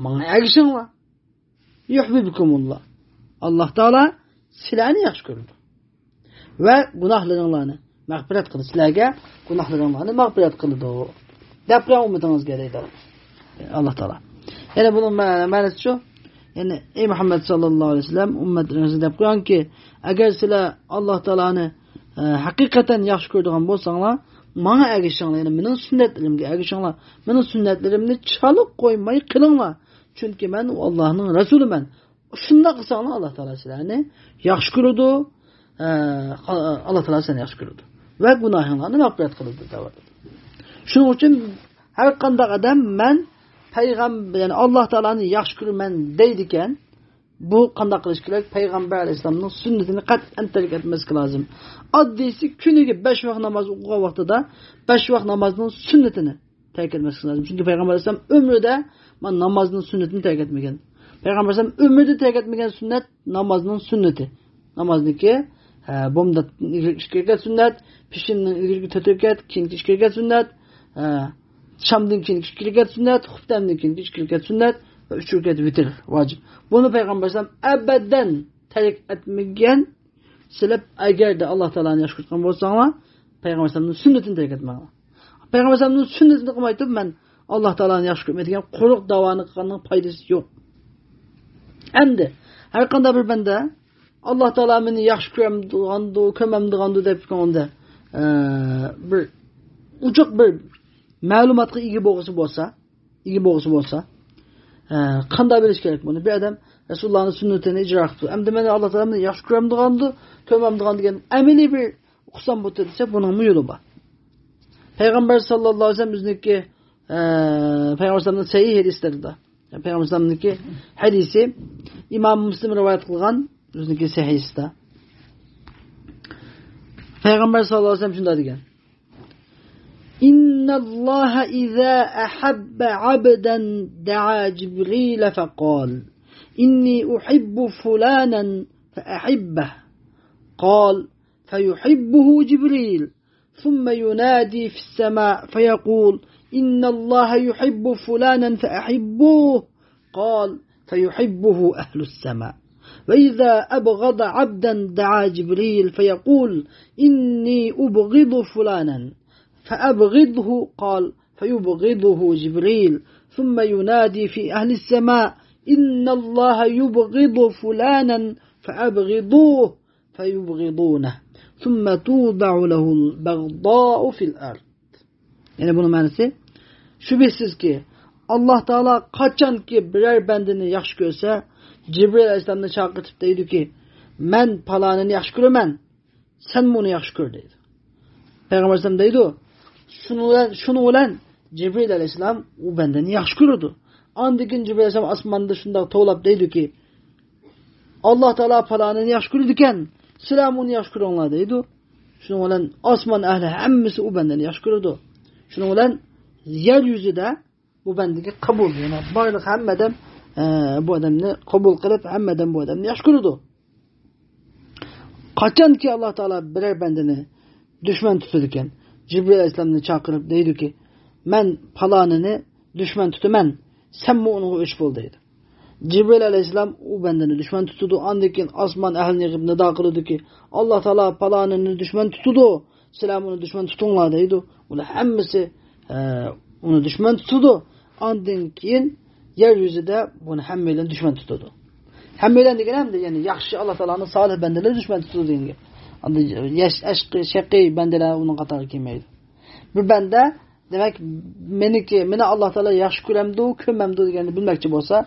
ماڭا ئەگىشىڭلار. يۇھبىبكۇمۇللا. ئاللا تائالا سىلەرنى ياخشى كۆرىدۇ. ۋە گۇناھلىرىڭلارنى مەغپىرەت قىلىدۇ. سىلەرگە گۇناھلىرىڭلارنى مەغپىرەت قىلىدۇ. دەپ قويۇڭ ئۈممىتىڭىزگە دەيدۇ ئاللا تائالا. يەنى بۇنىڭ مە-، مەنىسى شۇ. يەنى، ئەي مۇھەممەد ساللاللاھۇ ئەلەيھى ۋەسەللەم، ئۈممەتلىرىڭىزگە دەپ قويۇڭكى، ئەگەر سىلەر ئاللا تائالانى، ئە، ھەقىقەتەن ياخشى كۆرىدىغان بولساڭلار، ماڭا ئەگىشىڭلار، يەنى مېنىڭ سۈننەتلىرىمگە ئەگىشىڭلار. مېنىڭ سۈننەتلىرىمنى چالا قويماي قىلىڭلار. چۈنكى مەن ئۇ ئاللانىڭ رەسۇلىمەن. شۇنداق قىلساڭلار، ئاللا تائالا سىلەرنى ياخشى كۆرىدۇ. ئە، ئاللا تائالا سىلەرنى ياخشى كۆرىدۇ ۋە گۇناھىڭلارنى مەغپىرەت قىلىدۇ، دەۋاتىدۇ. شۇنىڭ ئۈچۈن ھەر قانداق ئادەم مەن پەيغەمبەر، يەنى ئاللا تائالانى ياخشى كۆرىمەن دەيدىكەن، بۇ قانداق قىلىش كېرەك؟ پەيغەمبەر ئەلەيھىسسالامنىڭ سۈننىتىنى قەتئىيەن تەرك ئەتمەسلىكى لازىم. ئاددىيسى، كۈنىگە بەش ۋاق ناماز ئوقۇغان ۋاقتىدا بەش ۋاق نامازنىڭ سۈننىتىنى تەرك ئەتمەسلىك لازىم. چۈنكى پەيغەمبەر ئەلەيھىسسالام ئۆمرىدە مانا نامازنىڭ سۈننىتىنى تەرك ئەتمىگەن. پەيغەمبەر ئەلەيھىسسالام ئۆمرىدە تەرك ئەتمىگەن سۈننەت نامازنىڭ سۈننىتى. نامازنىڭكى، ھە، بومداتتىن ئىلگىرىكى ئىككى رەكەت سۈننەت، پېشىندىن ئىلگىرىكى تۆت رەكەت، كېيىنكى ئىككى رەكەت سۈننەت، ھە، شامدىن كېيىنكى ئىككى رەكەت سۈننەت، خۇپتەمدىن كېيىنكى ئىككى رەكەت سۈننەت ۋە ئۈچ رەكەت ۋىتىر ۋاجىپ. بۇنى پەيغەمبەر ئەلەيھىسسالام ئەبەدەن تەرك ئەتمىگەن. سىلەر ئەگەردە ئاللا تائالانى ياخشى كۆرىدىغان بولساڭلار، پەيغەمبەر ئەلەيھىسسالامنىڭ سۈننىتىنى تەرك ئەتمەڭلار. پەيغەمبەر ئەلەيھىسسالامنىڭ سۈننىتىنى قىلماي تۇرۇپ، مەن ئاللا تائالانى ياخشى كۆرمەيدىغان قۇرۇق داۋانى قىلغاننىڭ پايدىسى يوق. ئەمدى ھەر قانداق بىر بەندە ئاللا تائالا مېنى ياخشى كۆرەمدىغاندۇ، كۆرمەمدىغاندۇ دەپ كۆڭلىدە، ئە، بىر ئوچۇق بىر مەلۇماتقا ئىگە بولغۇسى بولسا، ئىگە بولغۇسى بولسا، ئە، قانداق بىلىش كېرەك بۇنى؟ بىر ئادەم رەسۇلۇللانىڭ سۈننىتىنى ئىجرا قىلىپتۇ. ئەمدى مەن ئاللا تائالا مېنى ياخشى كۆرەمدىغاندۇ، كۆرمەمدىغان دېگەن ئەمەلىي بىر ئۇقسام بولدى دېسە، بۇنىڭمۇ يولى بار. پەيغەمبەر ساللاللاھۇ ئەلەيھى ۋەسەللەم ئۆزىنىڭكى، ئە، پەيغەمبەر ساللاللاھۇ ئەلەيھى ۋەسەللەمنىڭ سەھىھ ھەدىسلىرىدە، پەيغەمبەر ساللاللاھۇ ئەلەيھى ۋەسەللەمنىڭكى ھەدىسى ئىمام مۇسلىم رىۋايەت قىلغان، ئۆزىنىڭكى سەھىھىسىدە. پەيغەمبەر ساللاللاھۇ ئەلەيھى ۋەسەللەم شۇنداق دېگەن: إن الله إذا أحب عبدا دعا جبريل فقال: إني أحب فلانا فأحبه. قال: فيحبه جبريل، ثم ينادي في السماء فيقول: إن الله يحب فلانا فأحبوه. قال: فيحبه أهل السماء. وإذا أبغض عبدا دعا جبريل فيقول: إني أبغض فلانا فأبغضه. قال: فيبغضه جبريل، ثم ينادي في أهل السماء: إن الله يبغض فلانا فأبغضوه. فيبغضونه، ثم توضع له البغضاء في الأرض. يەنى بۇنىڭ مەنىسى، شۈبھىسىزكى، ئاللا تائالا قاچانكى بىرەر بەندىنى ياخشى كۆرسە، جىبرىل ئەلەيھىسسالامنى چاقىرتىپ دەيدۇكى، مەن پالانىنى ياخشى كۆرىمەن، سەنمۇ ئۇنى ياخشى كۆر دەيدۇ. پەيغەمبەر ئەلەيھىسسالام دەيدۇ، شۇنىڭ بىلەن، شۇنىڭ بىلەن جىبرىل ئەلەيھىسسالام ئۇ بەندىنى ياخشى كۆرىدۇ. ئاندىن كېيىن جىبرىل ئەلەيھىسسالام ئاسماندا شۇنداق توۋلاپ دەيدۇكى، ئاللا تائالا پالانىنى ياخشى كۆرىدىكەن، سىلەرمۇ ئۇنى ياخشى كۆرۈڭلار دەيدۇ. شۇنىڭ بىلەن ئاسمان ئەھلى ھەممىسى ئۇ بەندىنى ياخشى كۆرىدۇ. شۇنىڭ بىلەن يەر يۈزىدە بۇ بەندىگە قوبۇل، يەنى بارلىق ھەممە ئادەم، ئە، بۇ ئادەمنى قوبۇل قىلىپ، ھەممە ئادەم بۇ ئادەمنى ياخشى كۆرىدۇ. قاچانكى ئاللا تائالا بىرەر بەندىنى دۈشمەن تۇتىدىكەن، جىبرىل ئەلەيھىسسالامنى چاقىرىپ دەيدۇكى، مەن پالانىنى دۈشمەن تۇتىمەن، سەنمۇ ئۇنىڭغا ئۆچ بول دەيدۇ. جىبرىل ئەلەيھىسسالام ئۇ بەندىنى دۇشمەن تۇتىدۇ. ئاندىن كېيىن ئاسمان ئەھلىنى يىغىپ نىدا قىلىدۇكى، ئاللا تائالا پالانىنى دۇشمەن تۇتىدۇ، سىلەرمۇ ئۇنى دۇشمەن تۇتۇڭلار دەيدۇ. ئۇلار ھەممىسى، ئە، ئۇنى دۇشمەن تۇتىدۇ. ئاندىن كېيىن يەر يۈزىدە بۇنى ھەممەيلەن دۇشمەن تۇتىدۇ. ھەممەيلەن دېگەن ئەمدى، يەنى ياخشى، ئاللا تائالانىڭ سالىھ بەندىلىرى دۇشمەن تۇتىدۇ دېگەن گەپ. ئاندىن ياش-، ئەشقى، شەقىي بەندىلەر ئۇنىڭ قاتارىغا كىرمەيدۇ. بىر بەندە، دېمەك، مېنىڭكى، مېنى ئاللا تائالا ياخشى كۆرەمدۇ، كۆرمەمدۇ دېگەننى بىلمەكچى بولسا،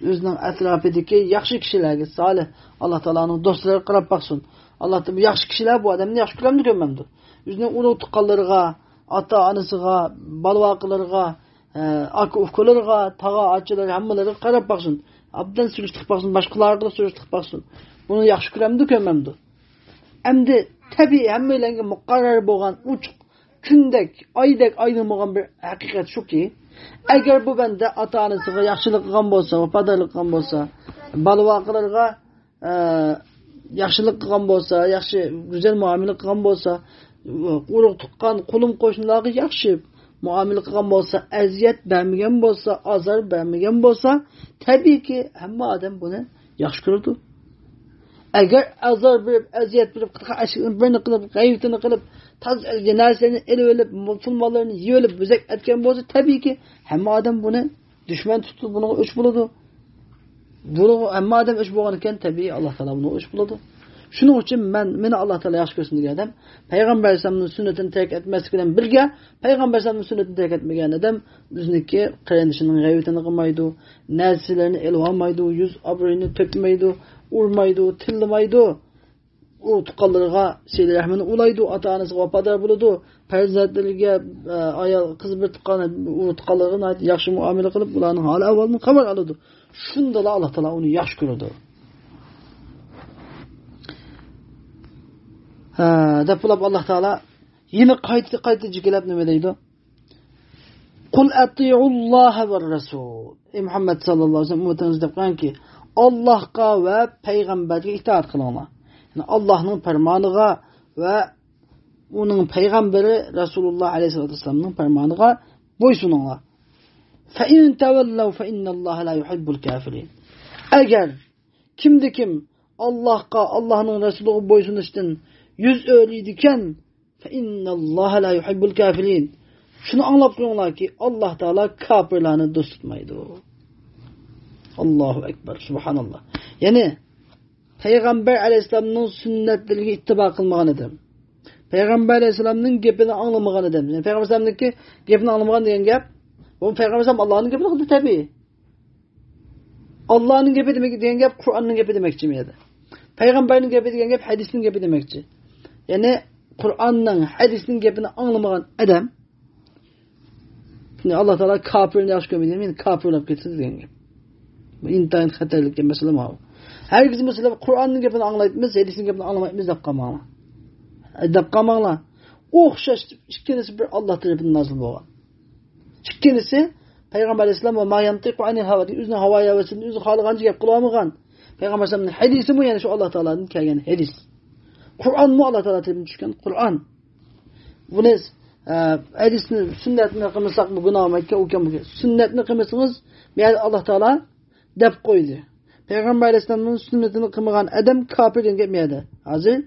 ئۆزىنىڭ ئەتراپىدىكى ياخشى كىشىلەرگە، سالىھ، ئاللا تائالانىڭ دوستلىرىغا قاراپ باقسۇن. ئاللا تائالا، بۇ ياخشى كىشىلەر بۇ ئادەمنى ياخشى كۆرەمدۇ، كۆرمەمدۇ؟ ئۆزىنىڭ ئۇرۇق تۇغقانلىرىغا، ئاتا-ئانىسىغا، بالا-ۋاقىلىرىغا، ئە، ئاكا-ئۇكىلىرىغا، تاغا-ئاچىلىرىغا، ھەممىلىرىگە قاراپ باقسۇن. ئابدان سۈرۈشتۈرۈپ باقسۇن، باشقىلارغا سۈرۈشتۈرۈپ باقسۇن. بۇنى ياخشى كۆرەمدۇ، كۆرمەمدۇ؟ ئەمدى تەبىئىي ھەممەيلەنگە مۇقەررەر بولغان ئوچۇق كۈندەك، ئايدەك ئايدىڭ بولغان بىر ھەقىقەت شۇكى، ئەگەر بۇ بەندە ئاتا-ئانىسىغا ياخشىلىق قىلغان بولسا، ۋاپادارلىق قىلغان بولسا، بالا-ۋاقىلىرىغا، ئە، ياخشىلىق قىلغان بولسا، ياخشى، گۈزەل مۇئامىلە قىلغان بولسا، ئۇرۇق-تۇغقان، قولۇم-قوشنىلارغا ياخشى مۇئامىلە قىلغان بولسا، ئەزىيەت بەرمىگەن بولسا، ئازار بەرمىگەن بولسا، تەبىئىيكى، ھەممە ئادەم بۇنى ياخشى كۆرىدۇ. ئەگەر ئازار بېرىپ، ئەزىيەت بېرىپ، قىلغان ئىشىنى بىرنى قىلىپ، غەيۋىتىنى قىلىپ، تاز نەرسىلەرنى ئېلىۋېلىپ، پۇل-ماللىرىنى يېيىۋېلىپ، بۆزەك ئەتكەن بولسا، تەبىئىيكى، ھەممە ئادەم بۇنى دۈشمەن تۇتۇپ، بۇنىڭغا ئۆچ بولىدۇ. بۇنىڭغا ھەممە ئادەم ئۆچ بولغان ئىكەن، تەبىئىي، ئاللا تائالا بۇنىڭغا ئۆچ بولىدۇ. شۇنىڭ ئۈچۈن مەن، مېنى ئاللا تائالا ياخشى كۆرسۇن دېگەن ئادەم پەيغەمبەر ئەلەيھىسسالامنىڭ سۈننىتىنى تەرك ئەتمەسلىك بىلەن بىرگە، پەيغەمبەر ئەلەيھىسسالامنىڭ سۈننىتىنى تەرك ئەتمىگەن ئادەم ئۆزىنىڭكى قېرىندىشىنىڭ غەيۋىتىنى قىلمايدۇ، نەرسىلىرىنى ئېلىۋالمايدۇ، يۈز ئابرۇيىنى تۆكمەيدۇ، ئۇرمايدۇ، تىللىمايدۇ. ئۇ تۇغقانلىرىغا سىلە رەھمىنى ئۇلايدۇ، ئاتا ئانىسىغا ۋاپادار بولىدۇ، پەرزەنتلىرىگە، ئايال، قىز بىر تۇغقان، ئۇ تۇغقانلىرىغا ناھايىتى ياخشى مۇئامىلە قىلىپ، ئۇلارنىڭ ھال ئەھۋالىدىن خەۋەر ئالىدۇ. شۇندىلا ئاللا تائالا ئۇنى ياخشى كۆرىدۇ. ھە، دەپ بولۇپ ئاللا تائالا يەنە قايتا قايتا جىكىلەپ نېمە دەيدۇ؟ قل أطيعوا الله والرسول. ئەي مۇھەممەد ساللاللاھۇ ئەلەيھى ۋەسەللەم ئۈممىتىڭىزگە دەپ قويۇڭكى، ئاللاھقا ۋە پەيغەمبەرگە ئىتائەت قىلىڭلار. يەنى ئاللاھنىڭ پەرمانىغا ۋە ئۇنىڭ پەيغەمبىرى رەسۇلۇللاھ ئەلەيھىسسالاتۇ ۋەسسالامنىڭ پەرمانىغا بويسۇنۇڭلار. فإن تولوا فإن الله لا يحب الكافرين. ئەگەر كىمدە كىم ئاللاھقا، ئاللاھنىڭ رەسۇلىغا بويسۇنۇشتىن يۈز ئۆرۈيدىكەن، فإن الله لا يحب الكافرين. شۇنى ئاڭلاپ قويۇڭلاركى، ئاللاھ تائالا كاپىرلارنى دوست تۇتمايدۇ. ئاللاھۇ ئەكبەر، سۇبھاناللاھ. يەنى پەيغەمبەر ئەلەيھىسسالامنىڭ سۈننەتلىرىگە ئىتتىبا قىلمىغان ئادەم، پەيغەمبەر ئەلەيھىسسالامنىڭ گېپىنى ئاڭلىمىغان ئادەم. يەنى پەيغەمبەر ئەلەيھىسسالامنىڭكى گېپىنى ئاڭلىمىغان دېگەن گەپ، بۇ پەيغەمبەر ئەلەيھىسسالام ئاللاھنىڭ گېپىنى قىلدى، تەبىئىي. ئاللاھنىڭ گېپى دېمەك، دېگەن گەپ قۇرئاننىڭ گېپى دېمەكچى بۇ يەردە. پەيغەمبەرنىڭ گېپى دېگەن گەپ ھەدىسنىڭ گېپى دېمەكچى. يەنى قۇرئاننىڭ، ھەدىسنىڭ گېپىنى ئاڭلىمىغان ئادەم، يەنى ئاللاھ تائالا كاپىرنى ياخشى كۆرمەيدۇ، يەنى كاپىر بولۇپ كېتىدۇ دېگەن گەپ. بۇ ئىنتايىن خەتەرلىك مەسىلە ماۋۇ. ھەرگىز مۇسۇلمان قۇرئاننىڭ گېپىنى ئاڭلايمىز، ھەدىسنىڭ گېپىنى ئاڭلىمايمىز دەپ قالماڭلار. دەپ قالماڭلار. ئوخشاش، ئىككىلىسى بىر ئاللاھ تەرىپىدىن نازىل بولغان. ئىككىلىسى پەيغەمبەر ئەلەيھىسسالام ۋە ما يەنتىقۇ ئەنىل ھەۋا دېگەن ئۆزىنىڭ ھاۋا ھەۋىسىدىن ئۆزى خالىغانچە گەپ قىلالمىغان. پەيغەمبەر ئەلەيھىسسالامنىڭ ھەدىسىمۇ يەنە شۇ ئاللاھ تائالادىن كەلگەن ھەدىس. قۇرئانمۇ ئاللاھ تائالا تەرىپىدىن چۈشكەن قۇرئان. بۇنى، ئە، ھەدىسنى، سۈننەتنى قىلمىساقمۇ گۇناھ بولمايدىكەن، ئۇكەن بۇ. سۈننەتنى قىلمىسىڭىز، بۇ يەردە ئاللاھ تائالا دەپ قويدى. پەيغەمبەر ئەلەيھىسسالامنىڭ سۈننىتىنى قىلمىغان ئادەم كاپىر دېگەن گەپ بۇ يەردە. ھازىر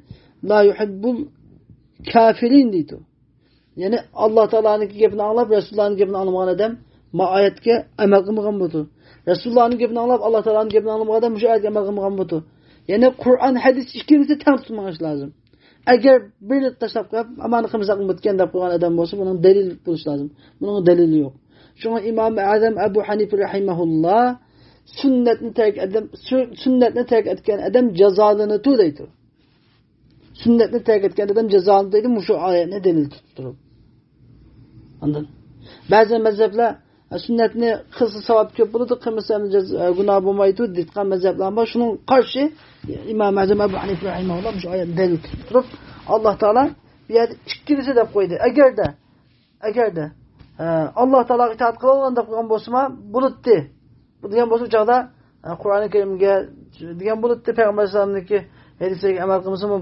لا يۇھىببۇل كافىرىن دەيدۇ. يەنى ئاللاھ تائالانىڭكى گېپىنى ئاڭلاپ، رەسۇلۇللاھنىڭ گېپىنى ئاڭلىمىغان ئادەم ما ئايەتكە ئەمەل قىلمىغان بولىدۇ. رەسۇلۇللاھنىڭ گېپىنى ئاڭلاپ، ئاللاھ تائالانىڭ گېپىنى ئاڭلىمىغان ئادەم مۇشۇ ئايەتكە ئەمەل قىلمىغان بولىدۇ. يەنى قۇرئان، ھەدىس ئىككىلىسى تەڭ تۇتۇپ مېڭىش لازىم. ئەگەر بىرنى تاشلاپ قويۇپ، ئامانە قىلمىساق بولىدىكەن دەپ قويغان ئادەم بولسا، بۇنىڭ دەلىل بولۇشى لازىم. بۇنىڭ دەلىلى يوق. شۇڭا ئىمام ئەزەم ئەبۇ ھەنىفە رەھىمەھۇللا سۈننەتنى تەرك ئەدەم، سۈ-، سۈننەتنى تەرك ئەتكەن ئادەم جازالىنىدۇ دەيدۇ. سۈننەتنى تەرك ئەتكەن ئادەم جازالىنىدۇ دەيدۇ، مۇشۇ ئايەتنى دەلىل تۇتۇپ تۇرۇپ. ئاندىن بەزى مەزھەپلەر، ئە، سۈننەتنى قىلسا ساۋاب كۆپ بولىدۇ، قىلمىسا ئەمدى جاز-، ئە، گۇناھ بولمايدۇ دەيدىغان مەزھەپلەر بار. شۇنىڭغا قارشى ئىمام ئەزەم ئەبۇ ھەنىفە رەھىمەھۇللا مۇشۇ ئايەتنى دەلىل تۇتۇپ تۇرۇپ، ئاللاھ تائالا بۇ يەردە ئىككىلىسى دەپ قويدى. ئەگەردە، ئەگەردە، ئە، ئاللاھ تائالاغا ئىتائەت قىلىۋالغان دەپ قويغان بولسىمۇ بولاتتى. بۇ دېگەن بولسا، بۇ چاغدا، ئە، قۇرئانى كەرىمگە دېگەن بولاتتى، پەيغەمبەر ئەلەيھىسسالامنىڭكى ھەدىسىگە ئەمەل قىلمىسىمۇ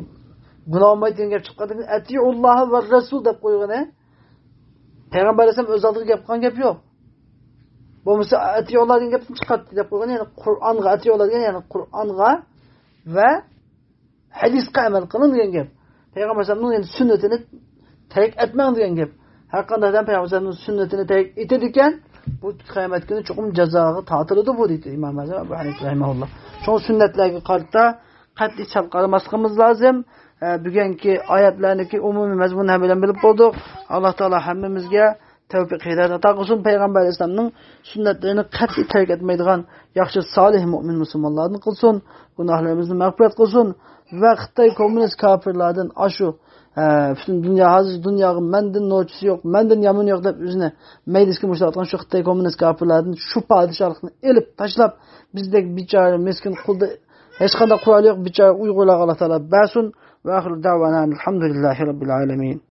گۇناھ بولمايدۇ دېگەن گەپ چىقىپ قالدى. ئەتىئۇللاھە ۋە رەسۇل دەپ قويغىنى، پەيغەمبەر ئەلەيھىسسالام ئۆز ئالدىغا گەپ قىلغان گەپ يوق. بولمىسا ئەتىئۇللاھ دېگەن گەپتىن چىقاتتى دەپ قويغان، يەنى قۇرئانغا ئەتىئۇللاھ دېگەن، يەنى قۇرئانغا ۋە ھەدىسقا ئەمەل قىلىڭ دېگەن گەپ. پەيغەمبەر ئەلەيھىسسالامنىڭ يەنى سۈننىتىنى تەرك ئەتمەڭ دېگەن گەپ. ھەرقانداق ئادەم پەيغەمبەر ئەلەيھىسسالامنىڭ سۈننىتىنى تەرك ئېتىدىكەن، بۇ قىيامەت كۈنى چوقۇم جازاغا تارتىلىدۇ بۇ، دېدى ئىمام ئەزەم ئەبۇ ھەنىپە رەھىمەھۇللا. شۇڭا سۈننەتلەرگە قارىتا قەتئىي چەت قارىماسلىقىمىز لازىم. ئە، بۈگۈنكى ئايەتلەرنىڭكى ئومۇمىي مەزمۇنىنى ھەممە بىلەن بىلىپ بولدۇق. ئاللاھ تائالا ھەممىمىزگە تەۋپىق ھىدايەت ئاتا قىلسۇن. پەيغەمبەر ئەلەيھىسسالامنىڭ سۈننەتلىرىنى قەتئىي تەرك ئەتمەيدىغان ياخشى، سالىھ مۆمىن مۇسۇلمانلاردىن قىلسۇن. گۇناھلىرىمىزنى مەغپىرەت قىلسۇن. ۋە خىتاي كوممۇنىست كاپىرلاردىن ئاشۇ، ئە، پۈتۈن دۇنيا، ھازىر دۇنياغا مەندىن نوچىسى يوق، مەندىن يامىنى يوق دەپ ئۆزىنى مەيدىسىگە مۇشتلاتقان شۇ خىتاي كوممۇنىست كاپىرلاردىن شۇ پادىشاھلىقنى ئېلىپ تاشلاپ، بىزدەك بىچارە، مىسكىن، قولدا ھېچقانداق قورالى يوق بىچارە ئۇيغۇرلارغا ئاللاھ تائالا بەرسۇن. ۋە ئاخىرۇ دەۋانا ئەنىل ھەمدۇلىللاھى رەببىل ئالەمىن.